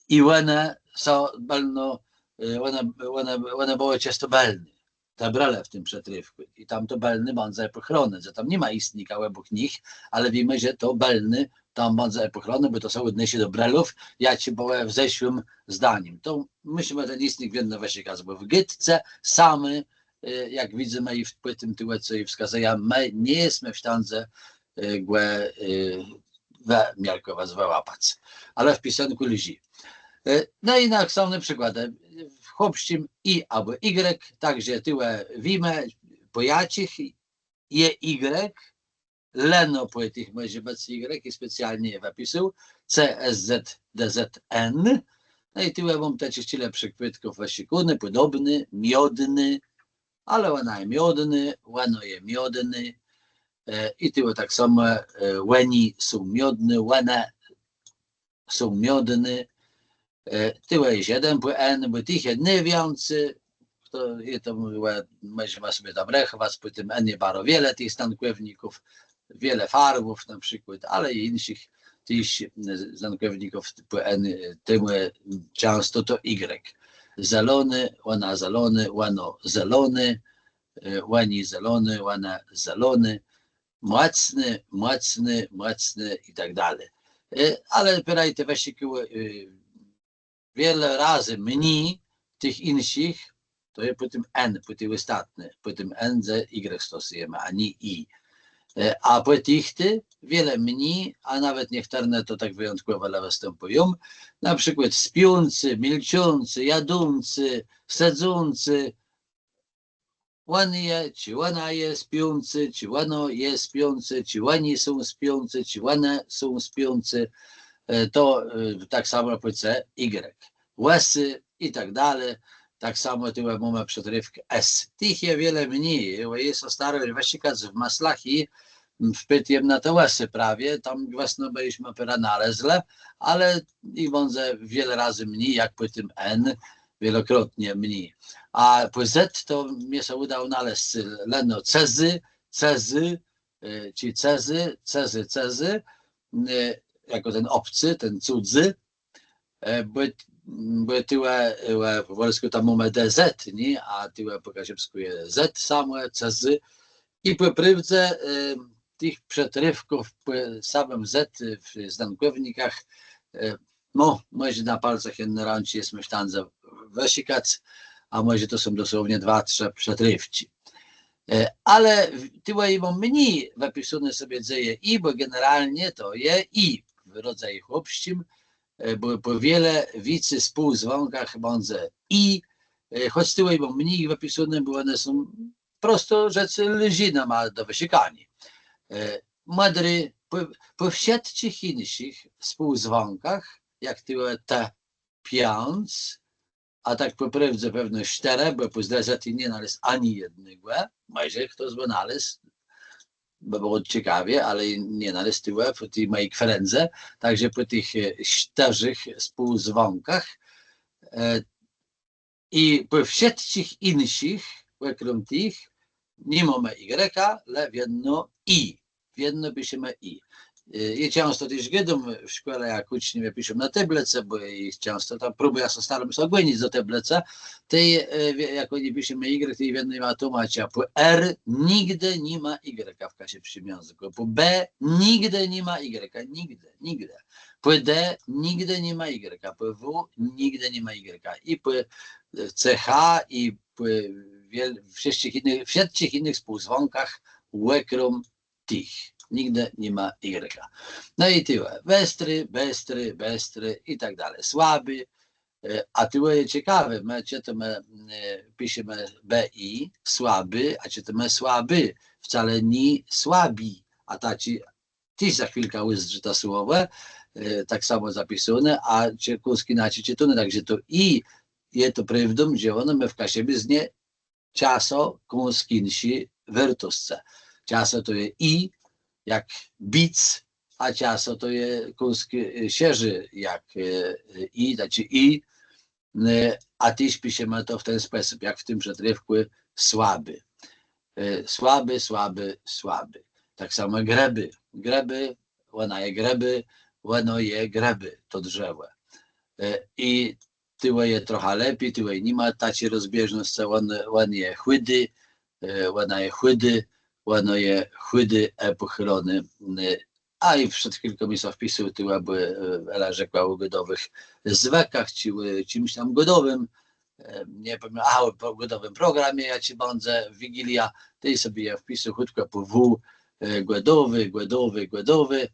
i òne są bëlno, e, òne, òne, òne bëłë czësto bëlné. Te brële w tim przëtrôfkù. I tam to bëlné bãdze pòchróné, że tam ni ma jistnika òbòk nich, ale wiémë, że to bëlné tam bãdze pòchróné, bò to sã òdnôszô do brëlów, jaczé bëłë w zeszłim zdanim. To mùszimë ten jistnik wiedno wëszëkac, bò w gôdce sami, e, jak widzymë i w, pò tim tuwò, co i wskazëjã, më nie jesmë w sztãdze, e, gò, e, wëmiarkòwac, wëłapac. Ale w pisënkù lżi. E, no i na, są na przikłôd, e, w chłopsczim i abò igrek, tak że tuwò wiémë, pò jaczich je igrek, leno pò tëch mòże bëc igrek, i specjalnie je wëpisôł, C S Z D Z N. No i tuwò móm tëch czile przikładków wëszëkóné, pòdobny, miodny, ale òna je miodnô, òno je miodné, e, i tuwò tak samò, e, òni są miodny, òne są miodné, e, tuwò je jeden pò N, bò tëch je nôwiãcy, to je to, mòże, mòżemë sobie tam rechòwac, pò tim N je baro wiele tëch znankòwników, wiele farwów na przikłôd, ale i jinszich téż, e, znankòwników pò N, e, temù, e, czãsto to igrek. Zelony, òna zelony, òno zeloné, e, òni zelony, òne zeloné, mòcny, mòcny, mòcny i tak dali. E, ale prawie te wëszëkù, e, wiele razy mni tëch jinszich, to je pò tim N, pò ti òstatny, pò tim N, że igrek stosëjemë, a nié i. E, a pò tëch tej wiele mni, a nawet niechtërne to tak wëjątkòwò le wëstãpùją. Na przikłôd spiący, milczący, jadący, sedzący, òn je, czë òna je spiący, czë òno je spiący, czë òni są spiący, czë òne są spiący, e, to, e, tak samò pò C, igrek. Łësy i tak dali. Tak samò tuwò mómë przëtrôfk s. Tëch je wiele mni, jô sã starôł wëszëkac w mëslach i wpôdł jem na te s prawie, tam gwësno bëlësmë përã nalezlë, ale jich bãdze wiele razy mni, jak pò tim n, wielokrotnie mni. A pò z to mie sã ùdało nalezc leno cëzy, cëzy, e, czë cëzy, cëzy, cëzy, e, jakò ten òbcy, ten cudzy, e, bò, bò tuwò, e, pò pòlskù tam mómë d z, nié? A tuwò pò kaszëbskù je z samò, cëzy. I pò prôwdze, e, tëch przëtrôfków pò samim z w znankòwnikach, e, no, mòże na pôlcach jedny rãczi jesmë w sztãdze wëszëkac, a mòże to są dosłownie dwa, trzë przëtrôfczi. E, ale tuwò jô móm mni wëpisóné sobie, dze je i, bò generalnie to je i w rodzaju chłopsczim, e, bò pò wiele wicy spółzwãkach bãdze i, e, chòc tuwò jô móm mni wëpisóné, bò òne są prosto rzec lżi nama do wëszëkaniô. E, mòdri, pò, pò wszëtczich jinszich spółzwãkach, jak tuwò te piãc, a tak pò prôwdze pewno sztërë, bò pò z d z jô nie nalôzł ani jednégò, mòże chtos bë nalôzł, bò bëło cekawie, ale nie nalôzł tuwò pò ti mòji kwerendze, tak że pò tëch, e, sztërzech spółzwãkach, e, i pò wszëtczich jinszich, òkróm tëch, ni mómë igreka, le wiedno i. Wiedno piszemë i. E, jô czãsto téż gôdóm w szkòle, jak ùczniowie piszą na tôblëcë, bò jô czãsto tam próbùjã, sã staróm sã ògònic do tôblëcë, tej, e, wie-, jak òni piszą igrek, tej wiedno jima tłómaczã, pò r nigdë ni ma igreka w kaszëbsczim jãzëkù, pò b nigdë ni ma igreka, nigdë, nigdë. Pò d nigdë ni ma igreka, pò w nigdë ni ma igreka. I pò, e, c h, i pò wiel-, wszëtczich jinszich, wszëtczich jinszich spółzwãkach, òkróm tëch. Nigdë ni ma igreka. No i tuwò. Bestri, bestri, bestri i tak dali. Słabi. E, a tuwò je cekawi, më czë to më, e, piszemë b i, słabi, a czë to më słabi, wcale nié słabi, a taczi téż za chwilkã ùzdrzi to słowò, e, tak samò zapisóné, a czë kąsk jinaczi czëtóné, tak że to i je to prôwdą, że òno mô w kaszëbiznie czasã kąsk jinszé wôrtoscë. Czasã to je i, jak bic, a czasã to je kąsk, e, szerzi jak, e, e, i, znaczi i, e, a téż piszemë to w ten spòsób, jak w tim przëtrôfkù słabi. E, słabi, słabi, słabi. Tak samò grëbi. Grëbi, òna je grëbi, òno je grëbi, to drzewò. E, i tuwò je trochã lepi, tuwò ni ma taczi rozbieżnoscë, òn, òn je chùdi, e, òna je chùdô, òno je chùdé, e, pòchiloné, e, a i przed chwilką jem so wpisôł tuwò, bò, e, Ela rzekła ò gòdowëch zwëkach, czë ò czims tam gòdowim, e, nie pamiãtóm, a, ò pro-, gòdowim programie, jaczi bãdze w Wigiliã, tej so jem wpisôł chùtkò pò w, e, gòdowi, gòdowi, gòdowi,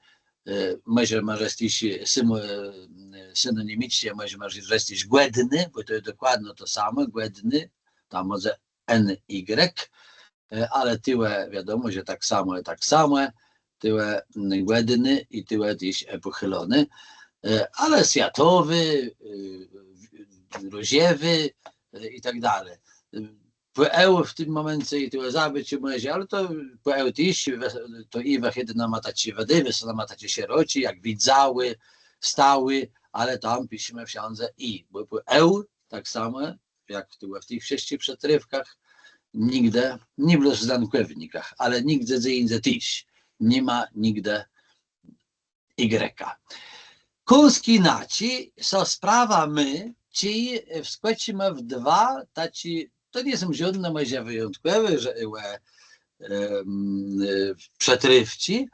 e, mòże, mòże téż symo-, e, synonimiczno, mòże, mòże téż gòdny, bò to je dokładno to samò, gòdny, tam mòże n y, e, ale tuwò wiadomò, że tak samò, tak samò, tuwò, mm, gòdny i tuwò téż, e, pòchiloné, e, ale swiatowi, e, różowi, e, i tak dali. Pò eu w tim mòmence i tuwò zabëc mòże, ale to pò eu téż, we-, to i wëchôdô nama taczé, wëdôwô sã nama taczé szeroczé, jak widzały, stały, ale tam piszemë wszãdze i, bò pò eu tak samò jak tuwò w tëch wszëtczich przëtrôfkach, nigdë, nié blós w znankòwnikach, ale nigdze dze jindze téż ni ma nigdë igreka. Kąsk jinaczi sã sprawa mô, czej wskòczimë w dwa taczé, to nie są żódné mòże wëjątkòwé, że, e, em, e, przëtrôfczi,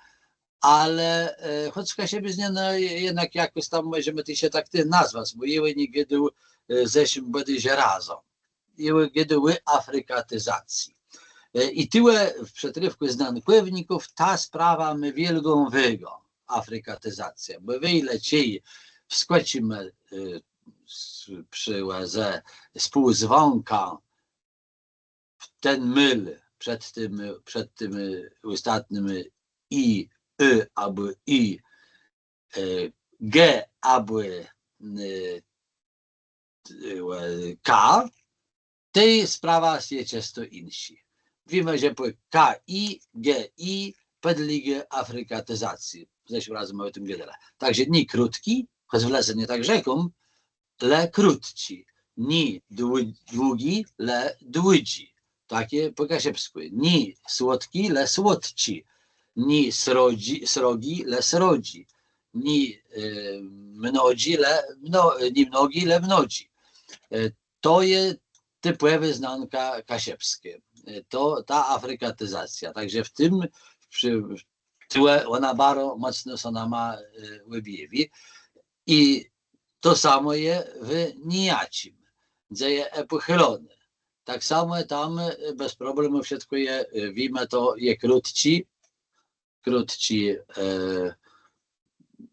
ale, e, chòc w kaszëbiznie, no, je-, jednak jakòs tam mòżemë téż je tak téż nazwac, bò jô ò nich gôdôł, e, w zeszłim bòdôjże razã. Jô gôdôł ò afrikatizacji. E, i tuwò w przëtrôfkù znankòwników ta sprawa mô wiôlgą wôgã, afrikatizacjô. Bò wejle czej wskòczimë, e, s-, przë łezë spółzwãka w ten môl, przed tim, przed tim, e, òstatnym i, y abò i, e, g abò, e, e, k, Tej sprawa je czësto jinszô. Wiémë, że pò K I, G I pòdlégô afrikatizacji. Zeszłim razã më ò tim gôdelë. Tak że nié krótczi, chòc w Lëzënie tak rzeką, le krótczi. Nié dłu-, dłudżi, le dłudżi. Taczé pò kaszëbskù. Nié słodczi, le słodszi. Nié srodżi, srodżi, le srodżi. Nié, e, mnodżi, le mno-, nié mnodżi, le mnodżi. E, to je tipòwô znanka kaszëbskô. E, to, ta afrikatizacjô. Tak że w tim, w, w, tu òna baro mòcno sã nama, e, òbjawi. I to samò je w nijaczim, dze je e pòchëloné. Tak samò tam, e, bez problemù wszëtkò je, e, wiémë, to je krótczi, krótczi, e,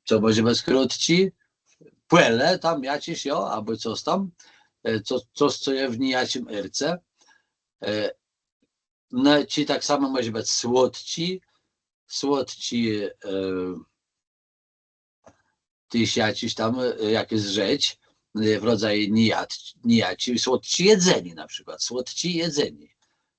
co mòże bëc krótczi? Pòle tam jaczés, jo, abò cos tam, e, co, cos, co je w nijaczim ôrce. E, no, czë tak samò mòże bëc słodczi, słodczi, e, téż jaczis tam, e, jakôs rzecz, e, w rodzaju nijad-, nijaczim, słodczi jedzenié na przikłôd, słodczi jedzenié.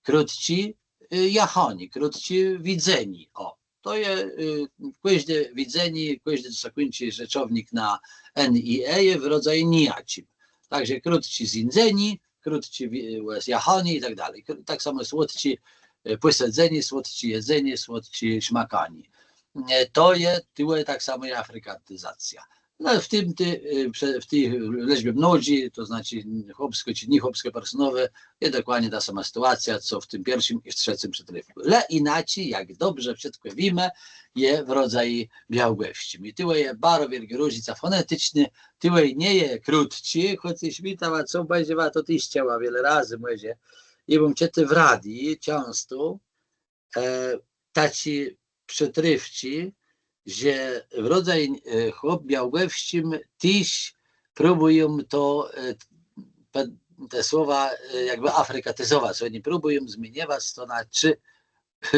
Krótczi, e, jachanié, krótczi widzenié. Ò, to je, e, kòżdé widzenié, kòżdé, co sã kùńczi rzeczownik na N i E, je w rodzaju nijaczim. Tak że krótczi zéńdzenié, krótczi wi-, e, jachanié i tak dali. Kr-, tak samò słodczi, e, pòsedzenié, słodczi jedzenié, słodczi szmakanié. E, to je, tuwò tak samò je afrikatizacjô. No, w tim ti, e, prze-, w ti lëczbie mnodżi, to znaczi chłopskô czë niechłopskô personowô, je dokładnie ta sama sytuacjô, co w tim pierszim i w trzecym przëtrôfkù. Le jinaczi, jak dobrze wszëtkò wiémë, je w rodzaju białgòwsczim. I tuwò je baro wiôlgô różnica fòneticznô, tuwò nie je krótczi, chòc jesz mi tam, a co bãdze, wa to téż czëła wiele razy mòże. I bëm czëtôł w radiu czãsto, e, taczé przëtrôfczi, że w rodzaju, e, chłop białgòwsczim téż próbùją to, e, pe-, te słowa, e, jakbë afrikatizowac. Òni próbùją zmieniowac to na czë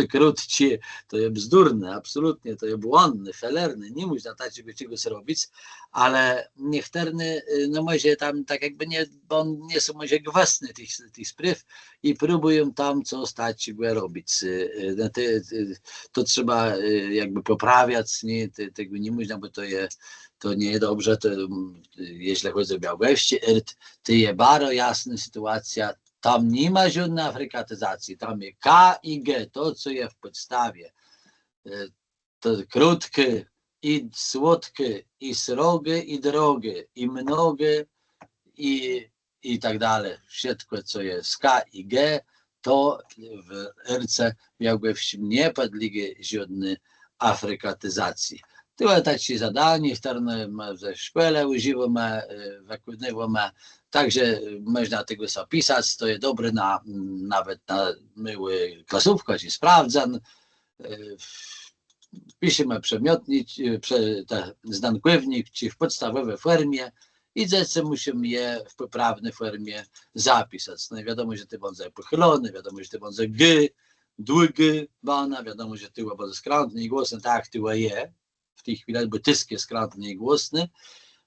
krótczi, to je bzdurné, absolutnie, to je błãdné, felerné, nie mòżna taczégò czegòs robic, ale niechtërny, e, no mòże tam tak jakbë nie, bò nie są mòże gwësny tëch, tëch sprôw, i próbùją tam cos taczégò robic. E, e, no te, e, to trzeba, e, jakbë pòprawiac, nié? Te, tegò nie mòżna, bò to je, to nie je dobrze, to, mm, jeżlë chòdzy ò białgòwsczi ôrt, to je baro jasnô sytuacjô, tam ni ma żódny afrikatizacji, tam je K i G, to, co je w pòdstawie. E, to krótkô, i słodkô, i srogô, i drogô, i mnogô, i, i tak dali. Wszëtkò, co je z K i G, to w ôrce białgòwsczim nie pòdlégô żódny afrikatizacji. Tuwò taczé zadanié, chtërne më we szkòle ùżiwómë, e, wëkònywómë, tak że, e, mòżna tegò zapisac, to je dobré na, nawet na môłé klasówczi, czë sprôwdzón. E, w-, piszemë przëmiotnik, e, prze-, te, znankòwnik, czë w pòdstawòwi fòrmie i dzecë mùszą je w pòprawny fòrmie zapisac. No i wiadomò, że tu bãdze pòchëloné, wiadomò, że tu bãdze g, długô bana, wiadomò, że tuwò bãdze skrãtné i głosné, tak jak tuwò je w ti chwilë, bò tësk je skrãtny i głosny.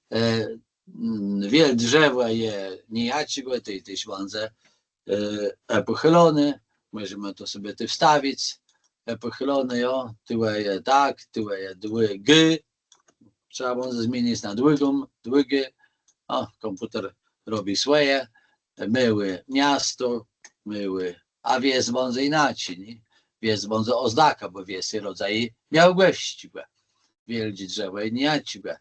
E, mm, wiel drzewò je nijaczégò, tej téż bãdze, e, e pòchëloné, mòżemë to sobie tu wstawic, e pòchëloné, jo, tuwò je tak, tuwò je długô, trzeba bãdze zmienic na długą, długô, ò, kòmpùter robi swòje, môłé miasto, môłé, a wies bãdze jinaczi, nié? Wies bãdze òznakã, bò wies je rodzaj białgòwsczégò. Wiôldżé drzewò je nijaczégò.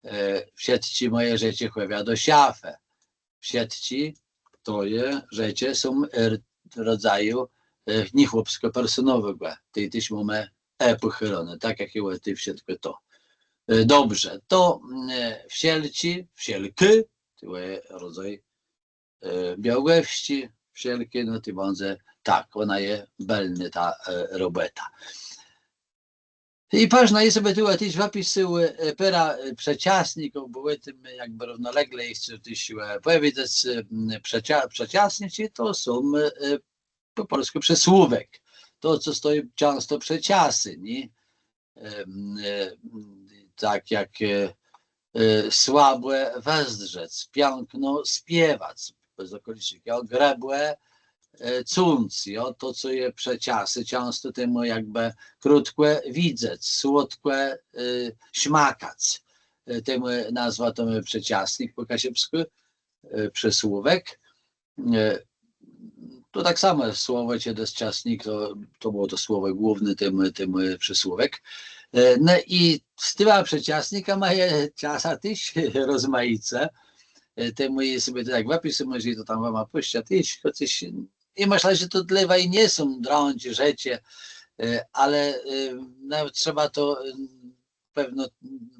E, wszëtczé mòje rzeczë chòwia do szafë. Wszëtczé to je, rzeczë są, e, rodzaju, e, niechłopskòpersonowégò. Tej téż mómë e pòchëloné, tak jak je tu wszëtkò to. E, dobrze, to, mm, e, wszelczi, wszelkô, to je rodzaj, e, białgòwsczi, wszelkô, no to bãdze, tak, òna je bëlnô, ta, e, robòta. I patrz, no i sobie tu téż wëpisôł, e, pôrã, e, przëczasników, bò ò tim jakbë równolegle jô chcôł téż, e, pòwiedzec, e, m, przëcza-, przëczasniczi to są, e, pò pòlskù przësłówk. To, co stoji czãsto przë czasë, nié? Em, e, tak jak, e, e, słabò wëzdrzec, piãkno spiewac, bez okolicznik, jo, grëbò, e, cąc, jo, to, co je przë czasu, czãsto temù jakbë krótkò widzec, słodkò, e, szmakac. E, temù nazwa to mô przëczasnik pò kaszëbskù, e, przësłówk. E, to tak samò słowò, czedës czasnik, to, to bëło to słowò główné, temù, temù przësłówk. E, no i z tima przëczasnikama je czasã téż rozmajice. E, temù jô sobie to tak wëpisôł, mòże to tam wama pùszczã téż, chòc i mëszlã, że to dlô waju nie są drãdżé rzeczë, e, ale, e, no, trzeba to, e, pewno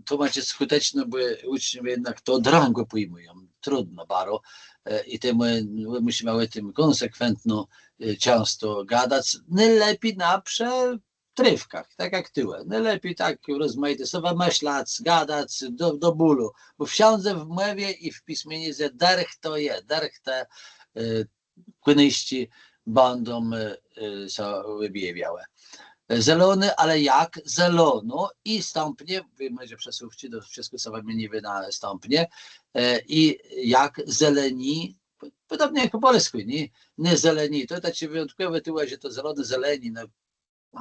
tłómaczëc skùteczno, bò ùczniowie jednak to drãgò pòjmùją. Trudno baro. E, i temù, e, mùszimë ò tim kònsekwentno, e, czãsto gadac. Nôlepi na przëtrôfkach, tak jak tuwò. Nôlepi tak rozmajité so wëmëszlac, gadac do, do bólu. Bò wszãdze w mòwie i w pismieninie dërch to je, dërch te, e, kònëszczi bãdą, e, e, sã òbjawiałë. E, zelony, ale jak? Zelono i stãpnie, wiémë, że przësłówczi, to wszëtkò sã wëmieniwô na stãpnie. E, i jak? Zeleni, pò-, pòdobnie jak pò pòlskù, nié? Nié zeleni, to je taczé wëjątkòwé tuwò, że to zelony, zeleni, no,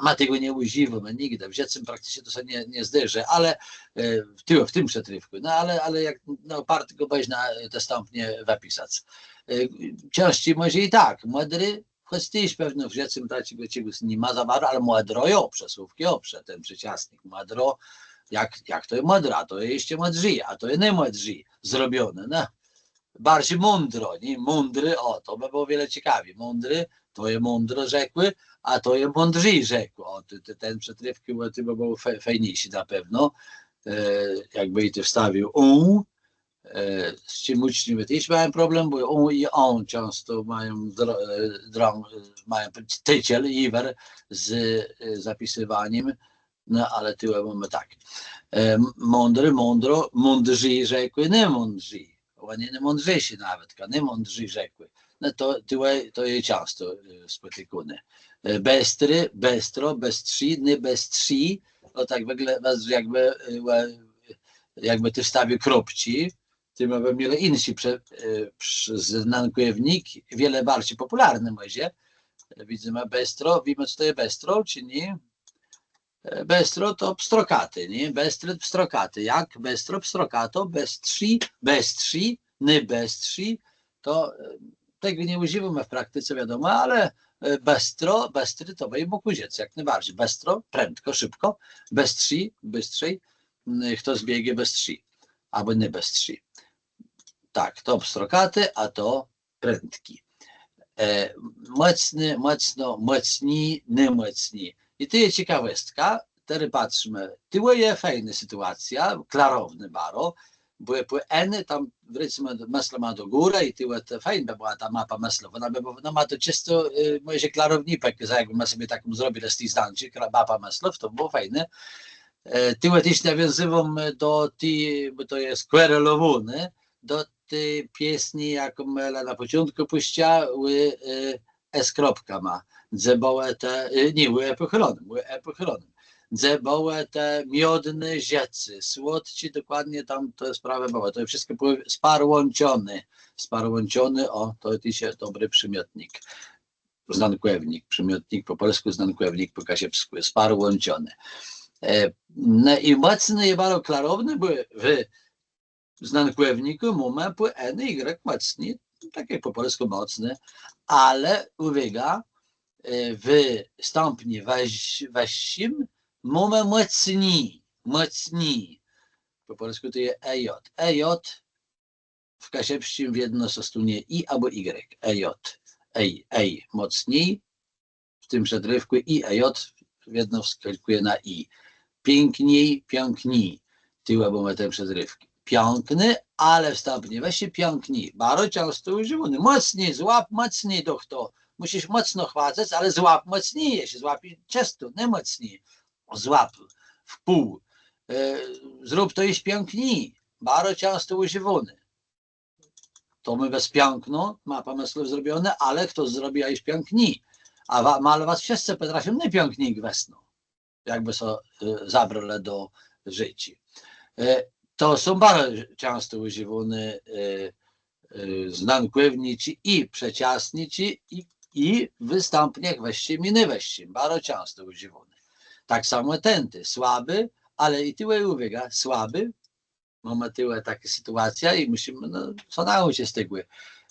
ma tegò nie ùżiwómë nigdë, w żëcym prakticzno to sã nie, nie zdôrzô, ale, e, w tim, w tim przëtrôfkù, no ale, ale jak, no, wôrt gò bãdze na te stãpnie wëpisac. E, czãscy mòże i tak, mòdri, chòc téż pewno w żëcym taczégò czegòs ni ma za baro, ale mòdro jo, przësłówk jo, prze-, ten przëczasnik, mòdro, jak, jak to je mòdro, a to je jesz mòdrzi, a to je nômòdrzi zrobioné, no. Barżi mądro, nié? Mądri, ò, to bë bëło wiele cekawi. Mądri, to je mądro rzekłé, a to je mądrzi rzekłé. Ò, te, te, ten przëtrôfk, bò to bë bëło fe-, fejniészi na pewno. E, jakbë i tu wstawił ą, e, z czim ùczniowie téż mają problem, bò ą i ą czãsto mają dro-, e, drą-, e, mają tëczel, jiwer z, e, zapisëwanim. No, ale tuwò mómë tak. E, mądri, mądro, mądrzi rzekłé, nômądrzi. Òni nômądrzészi nawetka, nômądrzi rzekłé. No to tuwò to je czãsto, e, spòtikóné. E, bestri, bestro, bestrzi, nôbestrzé. To tak wëglądô, jakbë, e, ła-, jakbë tu wstawił kropczi, tej më bë mielë jinszi prze-, e, prz-, znankòwnik, wiele barżi pòpùlarny mòże. Widzymë bestro, wiémë, co to je bestro, czë nié? E, bestro to pstrokati, nié? Bestri, pstrokati. Jak? Bestro, pstrokato, bestrzi, bestrzi, nôbestrzé. To, e, tegò nie ùżiwómë w praktice, wiadomò, ale, e, bestro, bestri to bë mógł rzec, jak nôbarżi. Bestro, prędko, szybko, bestrzi, bystrzej, m, chto zbiegnie, bestrzi, abò nôbestrzé. Tak, to pstrokati, a to prędki. E, mòcny, mòcno, mòcni, nômòcni. I tu je cekawòstka, terô patrzmë. Tuwò je fejnô sytuacjô, klarownô baro, bò pò N tam wrócymë do, mëslama do górë i tuwò to fejn bë bëła ta mapa mëslów. Òna bë, òna mô to czësto, e, mòże klarowni pòkôz, jakbë më sobie taką zrobilë z tëch znanczi, kla-, mapa mëslów, to bëło fejné. E, tuwò téż nawiązywóm do ti, bò to je skòrelowóné, do ti piesni, jaką Ela na pòczątkù pùscëła, ò, e, e z kropkama. Dze bëłë te, e, nié, ò e pòchëlonym, ò e pòchëlonym. Dze bëłë te miodné rzeczë, słodczé, dokładnie tam te sprawë bëłë. To wszëtkò bëło sparłãczoné. Sparłãczoné, ò, to téż je dobri przëmiotnik. Znankòwnik, przëmiotnik pò pòlskù, znankòwnik pò kaszëbskù, sparłãczoné. E, no i mòcny je baro klarowny, bò w znankòwnikù mómë pò N Y mòcni, tak jak pò pòlskù mòcny, ale ùwôga, e, w stãpniu wëż-, wëższim mómë mòcni, mòcni. Pò pòlskù to je E J. E J w kaszëbsczim wiedno sã stónie I abò Y. E J. Ej, ej, mòcni. W tim przëtrôfkù I, E J wiedno wskakùje na I. Piãkni, piãkni. Tuwò mómë ten przëtrôfk. Piãkny, ale w stãpniu wëższim piãkni. Baro czãsto ùżiwóny. Mòcni, złap mòcni, doch to. Mùszisz mòcno chwacëc, ale złap mòcni, jesz złap czësto, nômòcni. Złap w pół. E, zrób to jesz piãkni. Baro czãsto ùżiwóny. To mô bëc piãkno, mapa mëslów zrobionô, ale chto zrobi jesz piãkni? A wa-, malowac wszëtcë pòtrafią nôpiãkni gwësno, jakbë sã, e, zabralë do rzeczë. E, to są baro czãsto ùżiwóné, e, e, znankòwniczi i przëczasniczi i, i w stãpniach wëższim i nôwëższim. Baro czãsto ùżiwóné. Tak samò tãti, słabi, ale i tuwò ùwôga, słabi, mómë tuwò taką sytuacjã i mùszimë, no, sã naùczëc z tegò.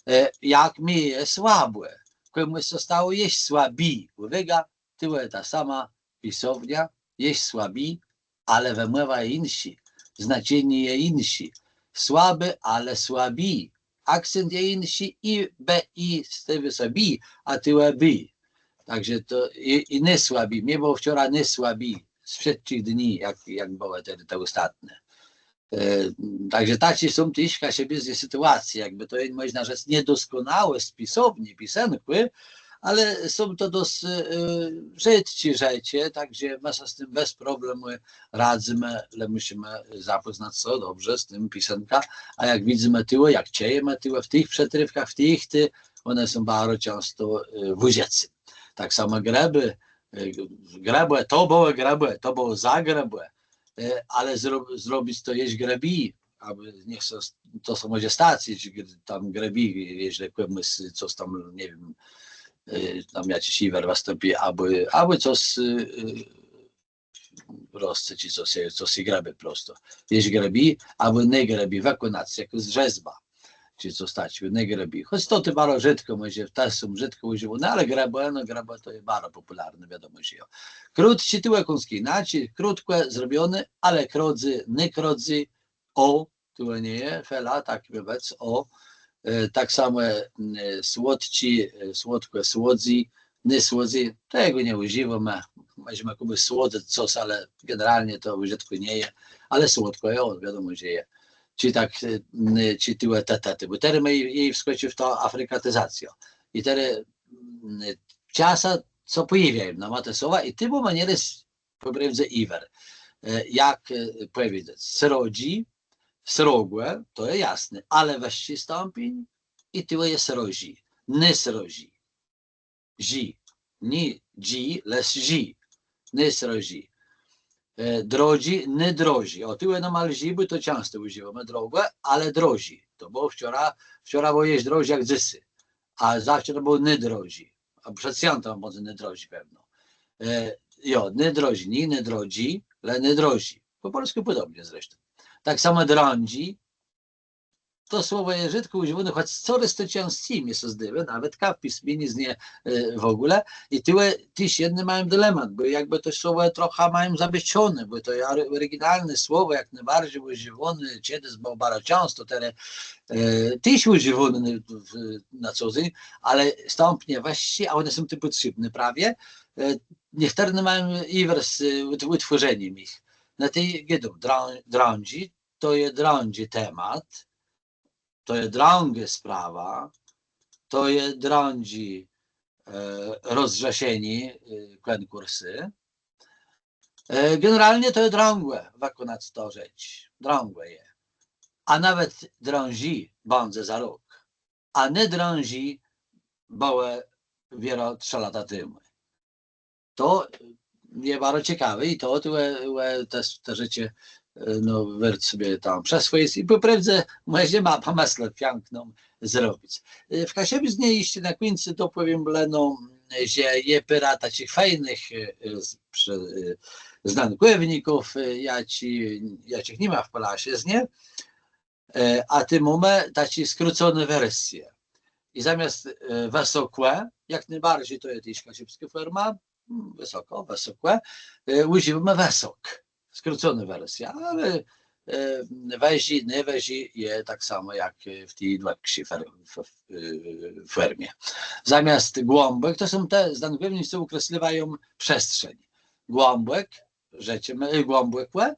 E, jak mie je słabò, kòmùs òstało jesz słabi. Ùwôga, tuwò ta sama pisowniô, jesz słabi, ale wëmòwa je jinszô, znaczenié je jinszé. Słabi, ale słabi. Akcent je jinszi i b, i stôwô sã bi, a tuwò bi. Tak że to i, i nôsłabi. Mie bëło wczora nôsłabi z wszëtczich dni, jak, jak bëłë te, te òstatné. E, tak że taczé są téż kaszëbsczé sytuacje, jakbë to je, mòżna rzec, niedoskonałé spisownie, pisënkù, ale są to dosc, e, rzôdczé rzeczë, tak że më sã z tim bez problemù radzymë, le mùszimë zapòznac sã dobrze z tim pisënkã, a jak widzymë tuwò, jak czëjemë tuwò w tëch przëtrôfkach, w tëch, të, òne są baro czãsto, e, w ùżëcym. Tak samò grëbé, e, grëbò, to bëło grëbò, to bëło za grëbò, e, ale zro-, zrobic to jesz grëbi, abò niech sã, to sã mòże stac, jesz gr-, tam grëbi, jeżlë kòmùs cos tam, nie wiém, e, tam jaczis jiwer wëstąpi, abò, abò cos, e, rosce, czë cos je, cos je grëbé prosto. Jesz grëbi, abò nie grëbi, wëkònac jakąs rzezbã, czë cos taczégò, nie grëbi. Chòc to tu baro rzôdkò, mòże téż są rzôdkò ùżiwóné, ale grëbò, no grëbò to je baro pòpùlarné, wiadomò, że jo. Krótczi, tuwò kąsk jinaczi, krótkò zrobioné, ale krodzy, nie krodzy, ò, tuwò nie je, fela, tak mô bëc, ò. E, tak samò, mm, e, słodczi, e, słodkò, słodzy, nie słodzy, tegò nie ùżiwómë. Mòżemë kòmùs słodzëc cos, ale generalnie to w ùżëtkù nie je, ale słodkò je, ò, wiadomò, że je. Czë tak, e, mm, e, czë tuwò te, te, te, bò terô më je, je wskòcził w tã afrikatizacjã. I terô, mm, e, czasã sã pòjôwiają nama te słowa i tu mómë nierôz pò prôwdze jiwer. E, jak, e, pòwiedzec, srodżi, srogò, to je jasné, ale wëższi stãpień i tuwò je srożi, nôsrożi. Żi. Nié dżi, le żi. Nôsrożi. E, drodżi, nôdrożi. Ò, tuwò nama lżi, bò to czãsto ùżiwómë, drogò, ale drożi. To bëło wczora, wczora bëło jesz drożi jak dzysô. A zawczora bëło nôdrożi. A przed swiãtã bãdze nôdrożi pewno. E, jo, nôdrożi, nié nôdrodżi, le nôdrożi. Pò pòlskù pòdobnie zresztą. Tak samò drãdżi, to słowò je rzôdkò ùżiwóné, chòc corôz to czãscy mie sã zdôwô, nawetka w pismieniznie, e, w ògóle. I tuwò téż jedny mają dilemat, bò jakbë to słowò trochã mają zabôczoné, bò to je ori-, òriginalné słowò, jak nôbarżi ùżiwóné, czedës bëło baro czãsto, terô, e, téż ùżiwóné w, na co dzéń, ale stãpnie wëższi, a òne są tu pòtrzébné prawie. E, niechtërny mają jiwer z, e, ùt-, ùtwòrzenim jich. Na ti gôdóm, drã-, drãdżi, to je drãdżi temat, to je drãgô sprawa, to je drãdżi, e, rozrzeszenié, e, kònkùrsu. E, generalnie to je drãgò wëkònac tã rzecz. Drãgò je. A nawet drãdżi bãdze za rok. A nôdrãdżi bëło wierã trzë lata temù. To je baro cekawé i to, to, e, e, te, te rzeczë, e, no, wôrt sobie tam przëswòjëc i pò prôwdze mòże mapã mëslë piãkną zrobic. E, w kaszëbsczëznie jesz na kùńcu dopòwiém leno, że je pôrã taczich fejnëch, e, e, z-, prze-, e, znankòwników, e, jaczi-, jaczich ni ma w pòlaszëznie, e, a tu mómë taczé skróconé wersje. I zamiast, e, wësokò, jak nôbarżi to je téż kaszëbskô fòrma, mm, wësokò, wësokò, e, ùżiwómë wësok. Skróconô wersjô, ale, e, wëżi, nôwëżi je tak samò jak, e, w ti dłëgszi fer-, f-, f-, e, fòrmie. Zamiast głãbòk, to są te znankòwnicë, co òkresliwają przestrzeń. Głãbòk, rzeczemë, e, głãbòkò,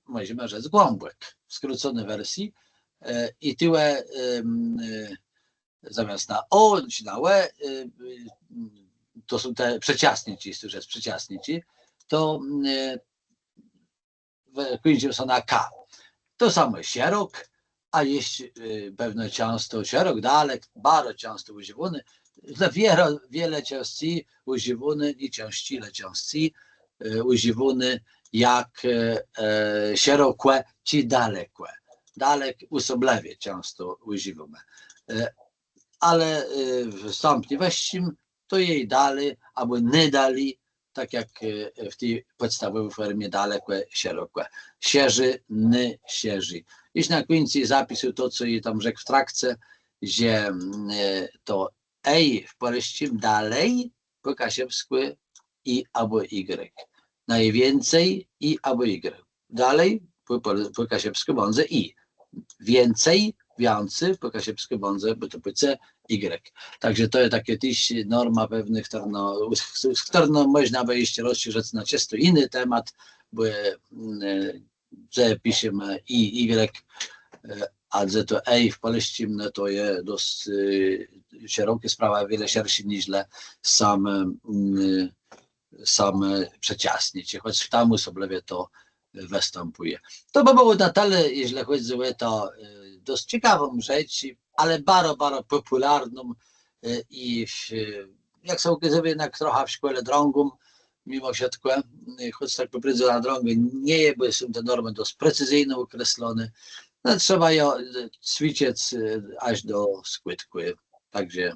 mòżemë rzec głãbòk, w skróconé wersji. E, i tuwò, em, e, zamiast na ò czë na ò, e, e, to są te przëczasniczi, jeżlë rzec przëczasniczi, to, e, w-, kùńczą sã na ka. To samò szerok, a jesz, e, pewno czãsto szerok, dalek, baro czãsto ùżiwóny. Dlô wiele, wiele czãscy ùżiwóny, nié czãscy, le czãscy, e, ùżiwóny jak, e, e, szerokò czë dalekò. Dalek òsoblëwie czãsto ùżiwómë. E, ale, e, w stopniu wëższim to je dali, abò nie dali, tak jak, e, w ti pòdstawòwi fòrmie dalekò, szerokò. Szerzi, nie, szerzi. Jesz na kùńcu zapiszã to, co jô tam rzekł w trakce, że, mm, e, to ej w pòlsczim dalej, pò kaszëbskù i abò igrek. Nôwiãcy i abò igrek. Dalej, pò, pò, pò kaszëbskù bãdze i. Wiãcy, wiãcy, pò kaszëbskù bãdze, bò to pò ce, igrek. Tak że to je takô téż norma pewna, chtërną, z, z, chtërną mòżna bë jesz rozszerzëc na czësto jiny temat, bò, mm, e, że piszemë i, igrek, e, a że to ej w pòlsczim, no to je dosc, e, szerokô sprawa, wiele szerszi niżle sam, mm, sam przëczasniczk, chòc tam òsoblëwie to wëstãpùje. To bë bëło na tëli, jeżlë chòdzy ò tã, e, dosc cekawą rzecz, ale baro, baro pòpùlarną, e, i w, jak sã òkazëje, jednak trochã w szkòle drãgą, mimò wszëtkò, e, chòc tak pò prôwdze na drãgą nie je, bò są te normë dosc precyzyjno òkreslóné. No, trzeba jã, e, cwiczëc, e, jaż do skùtkù. Tak że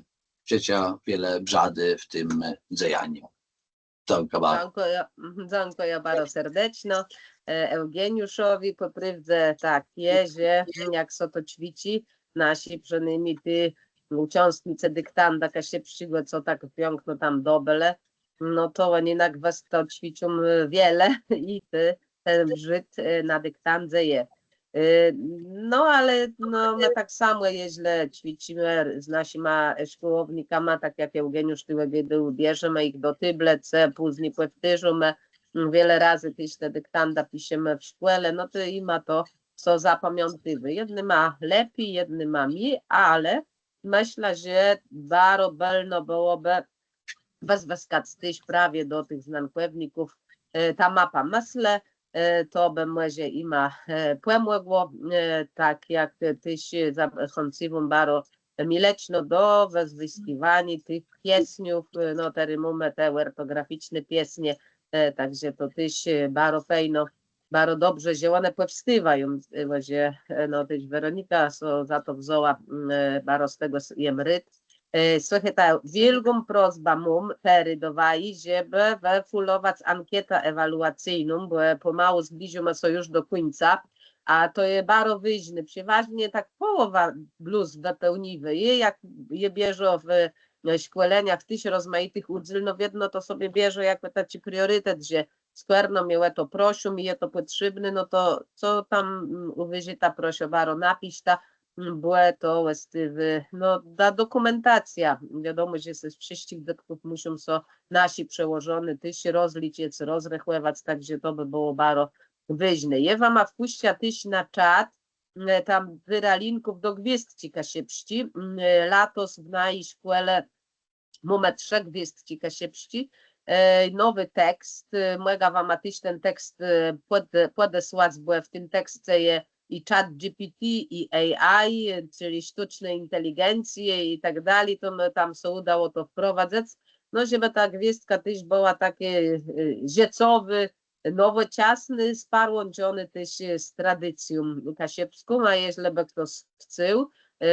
żëczã wiele brzadë w tim, e, dzejanim. Dzãkùjã. Dzãkùjã, mhm, dzãkùjã baro serdeczno, e, Eùgeniuszowi. Pò prôwdze tak je, że jak sã to cwiczi, naszi przënômni ti ùczãstnicë diktanda kaszëbsczégò, co tak piãkno tam dobëlë, no to òni na gwës to cwiczą, e, wiele i ti, ten brzôd, e, na diktandze je. E, no ale, no, më tak samò, jeżlë cwiczimë z naszima, e, szkòłownikama, tak jak Eùgeniusz tu gôdôł, bierzemë jich do tôblëcë, pózni pòwtôrzómë, mm, wiele razy téż te diktanda piszemë w szkòle, no to jima to sã zapamiãtiwô. Jednyma lepi, jednyma mni, ale mëszlã, że baro bëlno bëłobë wëzwëskac téż prawie do tëch znankòwników, e, tã mapã mëslë, e, to bë mòże jima, e, pòmògło, e, tak jak téż, e, zachãcywóm baro mileczno do wëzwëskiwaniô tëch piesniów, e, no, terô mómë te òrtograficzné piesnie, e, tak że to téż, e, baro fejno, baro dobrze, że òne pòwstôwają, e, że, e, no, téż Weronika sã za to wzãła, mm, e, baro z tegò s-, jem rôd. E, słëchôjta, wiôlgą prosbã móm terô do waji, żebë wëfùlowac ankétã ewaluacyjną, bò, e, pòmału zbliżómë sã już do kùńca, a to je baro wôżné. Przewôżnie tak pòłowa blós wëpełniwô. I jak je bierzã w, e, szkòleniach téż rozmajitëch ùdzél, no wiedno to sobie bierzã jakbë taczi prioritet, że skòrno mie ò to proszą i je to pòtrzébné, no to co tam, mm, ùwôżôta, proszã baro, napiszta, mm, bò to włôscëwie, no, ta dokùmentacjô. Wiadomò, że ze wszëtczich dëtków mùszą sã naszi przełożony téż rozliczëc, rozrechòwac, tak że to bë bëło baro wôżné. Jô wama wpùszczã téż na czat, e, tam pôrã linków do gwiôzdczi kaszëbsczi. Mm, e, latos w naji szkòle mómë trzë gwiôzdczi kaszëbsczé, e, nowi tekst, e, mògã wama téż ten tekst, e, pòd-, pòdesłac, bò w tim teksce je i ChatGPT, i A I, e, czëlë sztëczné inteligencje i tak dali, to mie tam sã ùdało to wprowadzëc. No, żebë ta gwiôzdka téż bëła takô, e, żëcowô, nowòczasnô, sparłãczonô téż, e, z tradicją kaszëbską, a jeżlë bë chto chcôł, e,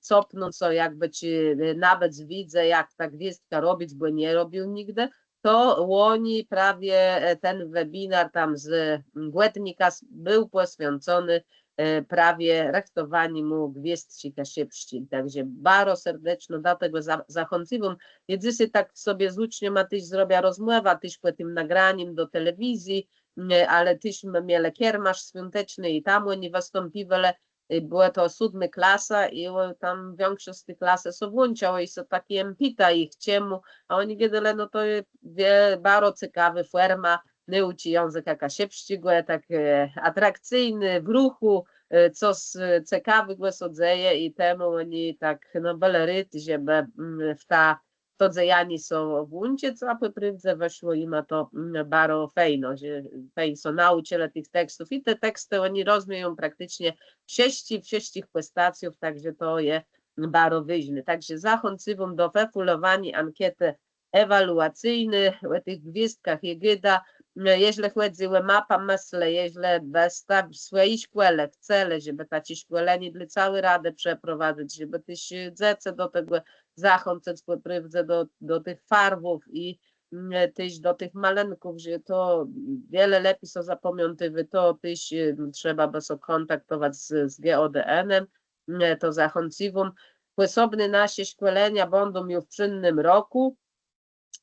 copnąc sã jakbë, czë, e, nabëc wiédzë, jak tã gwiôzdkã robic, bò nie robił nigdë, to łoni prawie, e, ten webinar tam z, mm, gòdnika s-, béł pòswiãcony e, prawie rëchtowaniémù gwiôzdczi kaszëbsczi. Tak że baro serdeczno do tegò za-, zachãcywóm. Jô dzysô tak sobie z ùczniama téż zrobia rozmòwã, téż pò tim nagranim do telewizji, e, ale téż më mielë kermasz swiąteczny i tam òni wëstãpiwelë, e, bëła to sódmô klasa i, e, tam wikszosc z ti klasë sã włączała i sã tak jem pita jich, czemù, a òni gôdelë, no to je, wie-, baro cekawô fòrma, nôùczi jãzëka kaszëbsczégò, tak, e, atrakcyjny, w rëchù, e, cos, e, cekawégò sã dzeje i temù òni tak, no, bëlë rôd, żebë, mm, w ta, to dzejanié sã włączëc, a pò prôwdze wëszło jima to, mm, baro fejno, że fejn sã naùczëlë tëch tekstów i te tekstë òni rozmieją prakticzno wszëtczé, wszëtczich pòstacjów, tak że to je baro wôżné. Tak że zachãcywóm do wëfùlowaniô ankietë ewaluacyjny, ò tëch gwiôzdkach jô gôda, e, jeżlë chòdzy ò mapã mëslë, jeżlë bë sta w swòji szkòle chcelë, żebë taczé szkòlenié dlô całi radë przeprowadzëc, żebë téż, e, dzecë do tegò zachãcëc pò prôwdze do, do tëch farwów i, mm, téż do tëch malënków, że to wiele lepi sã zapamiãtiwô, to téż, e, trzeba bë sã kòntaktowac z, z G O D N-em, mm, to zachãcywóm. Pòsobné nasze szkòlenia bãdą ju w przińdnym rokù.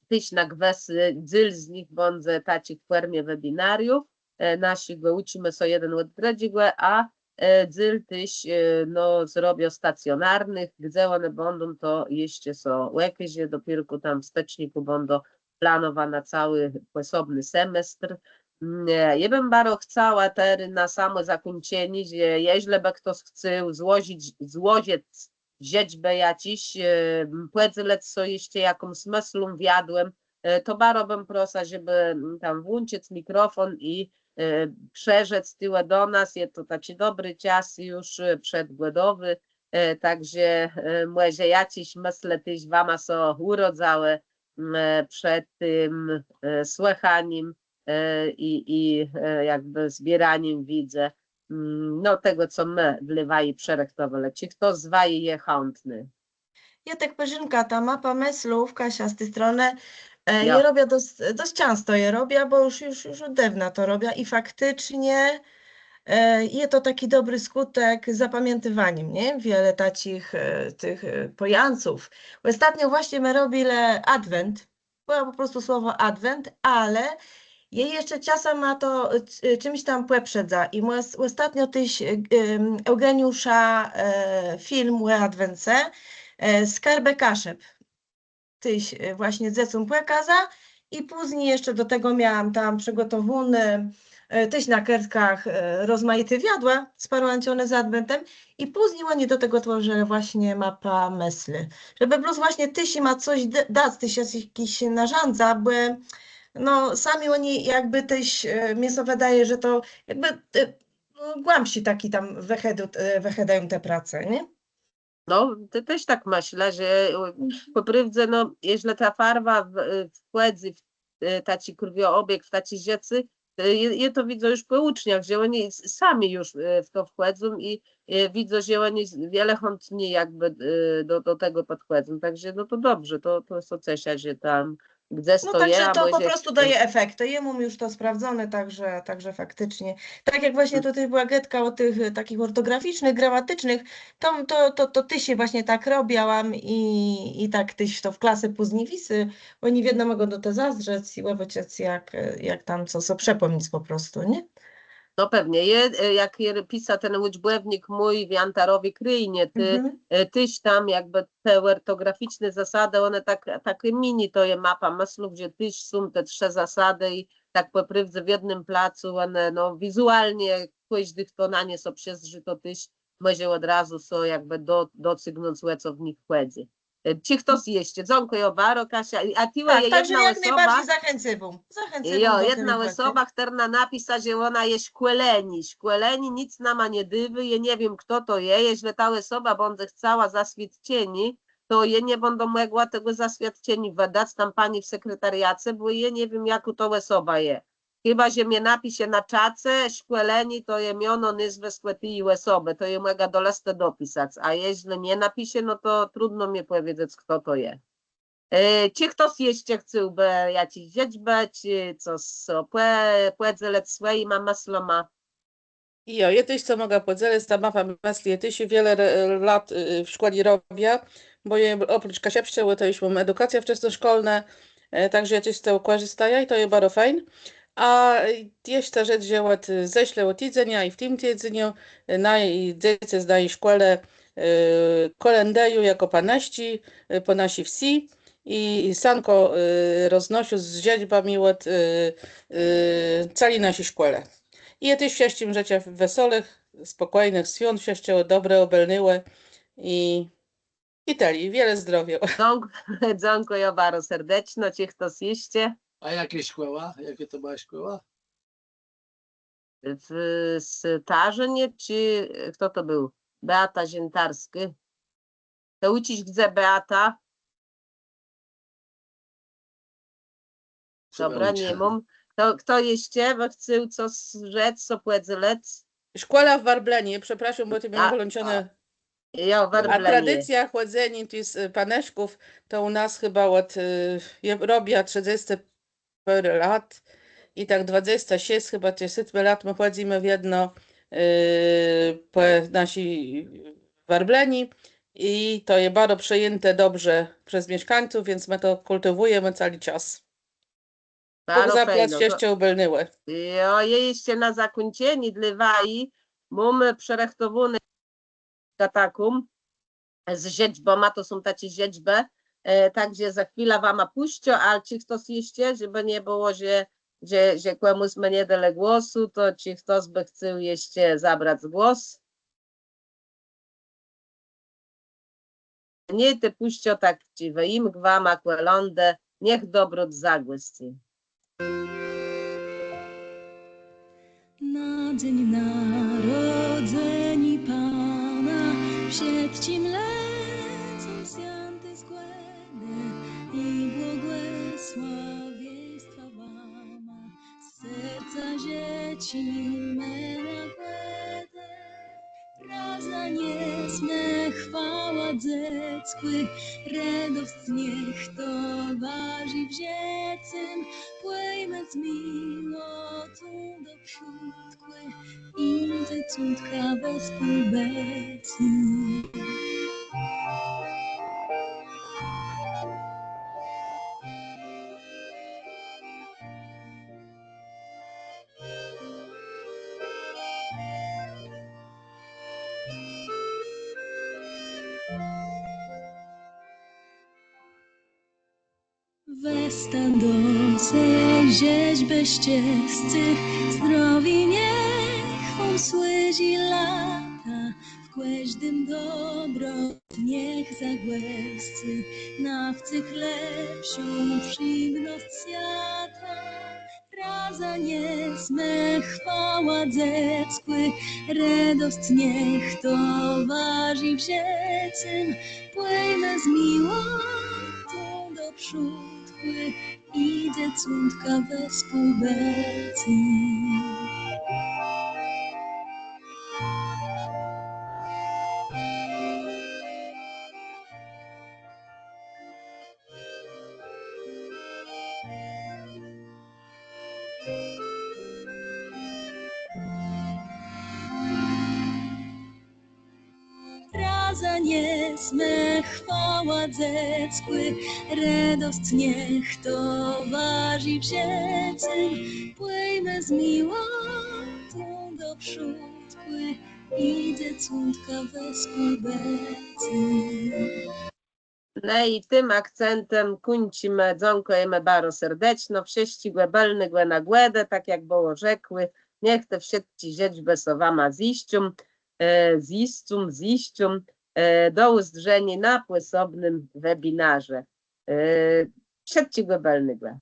Téż na gwës, e, dzél z nich bãdze taczi w fòrmie webinariów, e, naszich, bò ùczimë sã jeden òd drëdżégò, a, e, dzél téż, e, no, zrobiã stacjonarnëch, gdze òne bãdą, to jesz sã òkôże, dopiérkù tam w stëcznikù bãdą planowóné całi pòsobny semestr. Mm, e, jô bëm baro chcała terô na samò zakùńczenié, że jeżlë bë chtos chcôł złożëc, złożëc żëczbë jaczés, e, pòdzelëc sã jesz jakąs mëslą, wiadłã, e, to baro bëm prosa, żebë, m, tam włączëc mikrofón i, e, przërzec tuwò do nas. Je to taczi dobri czas ju, e, przedgòdowi, e, tak że, e, mòże jaczés mëslë téż wama sã ùrodzałë, m, e, przed tim, e, słëchanim, e, i, i, e, jakbë zbiéranim wiédzë, mm, no, tegò, co më dlô waji przërëchtowelë. Czë chto z waji je chãtny? Jô tak përzinkã, ta mapa mëslów, Kasia z ti stronë, e, jô robiã dosc, dosc czãsto jô robiã, bò ju, ju, ju òd dôwna to robiã i fakticzno, e, je to taczi dobri skùtk z zapamiãtiwanim, nié? Wiele taczich, e, tëch, e, pòjãców. Òstatno włôsnie më robilë adwent, bò jô pò prostu słowò adwent, ale jô jesz czasã móm to, e, czims tam pòprzedzã. I mòs, òstatno téż, e, em, Eùgeniusza, e, film ò adwence, e, Skarbë Kaszëb. Téż, e, włôsnie dzecóm pòkôza i pózni jesz do tegò miała tam przëgòtowóné, e, téż na kôrtkach, e, rozmajité wiadła sparłãczoné z adwentã. I pózni òni do tegò twòrzëlë włôsnie mapã mëslë. Żebë blós włôsnie téż jima cos d-, dac, téż jaczés, jaczés nôrzãdza, bò, no, sami òni jakbë téż, e, mie sã wëdôwô, że to jakbë, e, głãbszi taczi tam wëchôdô-, e, wëchôdają te prace, nié? No, to téż tak mëszlã, że, e, pò prôwdze, no, jeżlë ta farwa w-, e, wchòdzy w, e, taczi krwioobieg, w taczé rzeczë, e, jô, jô to widzã ju pò ùczniach, że òni s-, sami ju, e, w to wchòdzą i, e, widzã, że òni s-, wiele chãtni jakbë, e, do, do tegò pòdchòdzą. Tak że, no to dobrze, to, to sã ceszã, że tam gdzes to je. No, tak że to pò prostu dôwô efekt. To jô móm ju to sprawdzoné, tak że, tak że fakticzno. Tak jak włôsnie tu téż bëła gôdka ò tëch, e, taczich òrtograficznëch, gramaticznëch, to, to, to, to téż jô włôsnie tak robiłam i, i tak téż to w klase pózni wisy, bò òni wiedno mògą do te zazdrzec i òbaczëc, jak, e, jak tam co, co przëpòmnic pò prostu, nié? No pewnie. Je, e, jak je pisa ten ùczbòwnik mój w Jantarowi Krainie, tej, e, téż tam jakbë te òrtograficzné zasadë, òne tak, tak mini to je mapa mëslów, że téż są te trzë zasadë i tak pò prôwdze w jednym placu òne, no, wizualnie, kòżdi, chto na nie sã przëzdrzi, to téż mòże òd razu sã jakbë do-, docygnąc, ò co w nich chòdzy. E, czë chtos jesz? Dzãkùjã baro, Kasia. A tuwò je jedna òsoba. Tak, tak że jak nôbarżi zachãcywóm. Zachãcywóm do tëch. Jo, jedna òsoba, chtërna napisa, że òna je szkòleniô. Szkòlenié nick nama nie dôwô, jô nie wiém, chto to je. Jeżlë ta òsoba bãdze chcała zaswiôdczenié, to jô nie bãdã mògła tegò zaswiôdczeniô wëdac, tam pani w sekretariace, bò jô nie wiém, jakô to òsoba je. Chëba że mie napisze na czace szkòlenié, to je miono, nôzwëskò ti òsobë, to jô mògã do lëstë dopisac. A jeżlë nie napisze, no to trudno mie pòwiedzec, chto to je. E, czë chtos jesz chcôłbë jaczés rzeczë, czë cos sã pò-, pòdzelëc swòjima mëslama? Jo, jô téż sã mògã pòdzelëc, ta mapa mëslë, jô téż wiele re-, lat, y, w szkòle robiã, bò jô òprócz kaszëbsczégò, to jesz móm edukacjã wczasnoszkòlną, e, tak że jô téż z tegò kòrzistóm i to je baro fejn. A, e, jesz ta rzecz, że òd, e, zeszłégò tidzenia i w tim tidzeniu, e, naj-, dzecë z naji szkòłë, e, kòlãdëją jakò panëszczi, e, pò naszi wsë i, i sankò, e, roznoszą z rzeczama òd, e, e, całi naszi szkòłë. I jô téż wszëtczim żëczã wesołëch, spòkójnëch swiąt, wszëtczégò dobrégò, bëlnégò i, i tëli, wiele zdrowiô. Dzãk-, dzãkùjã baro serdeczno. Czë chtos jesz? A jakô szkòła? Jakô to bëła szkòła? W Starzënie, czë chto to béł? Beata Ziętarskô. To ùczisz gdze, Beata? Dobra, nie móm. W To chto jeszcze bë chcôł co rzec, co pòdzelëc? Szkòła w Warblënie, przeprôszóm, bò tu miałam włączone. Jo, Warblënie. A tradicjô chòdzeniô tu z, e, panëszków, to ù nas chëba òd, e, jô robiã trzëdzescë pôrã lat i tak dwadzescë szesc, chëba czë sétmë lat më chòdzymë wiedno, e, pò naszi Warblëni i to je baro przëjãté dobrze przez mieszkańców, więc më to kùltiwùjemë całi czas. Bóg zapłac, jeszcze ùbëlnëło. Jo, je jeszcze na zakùńczenié dlô waji. Mómë przërëchtowóné taką z żëczbama, to są taczé żëczbë. E, tak że za chwilã wama pùszczã, ale czë chtos jeszcze, żebë nie bëło, że, że, że kòmùs më nie delë głosu, to czë chtos bë chcôł jeszcze zabrac głos? Nié, tej pùszczã tak, czë wëjimk wama kòlãdë, niech dobrót zagòscy. Na dzéń narodzeniô Pana wszëtczim lecą swiãti zgòdë i błogòsławieństwa wama. Z serca żëczimë na gòdë. Razã niesmë chwałã Dzeckù, redosc niech towarzi w żëcym. Pòjmë z miłotą do przódkù i Dzecątka wespół bëcym. Wezta do se żëczbë szczescô, zdrowié niech wóm służi lata, w kòżdim dobrot niech zagòscy, na wcyg lepszą przińdnosc swiata. Razã niesmë chwałã Dzeckù, redosc niech towarzi w żëcym. Pòjmë z miłotą do przódkù i Dzecątka wespół bëcym. Razã niesmë chwałã Dzeckù, redosc niech towarzi w żëcym. Pòjmë z miłotą do przódkù i Dzecątka wespół bëcym. No i tim akcentã kùńczimë. Dzãkùjemë baro serdeczno. Wszëtczégò bëlnégò na Gòdë, tak jak bëło rzekłé. Niech te wszëtczé żëczbë sã wama zjiscą, e, zjiscą, zjiscą. E, do ùzdrzeniô na pòsobnym webinarze. E, wszëtczégò bëlnégò.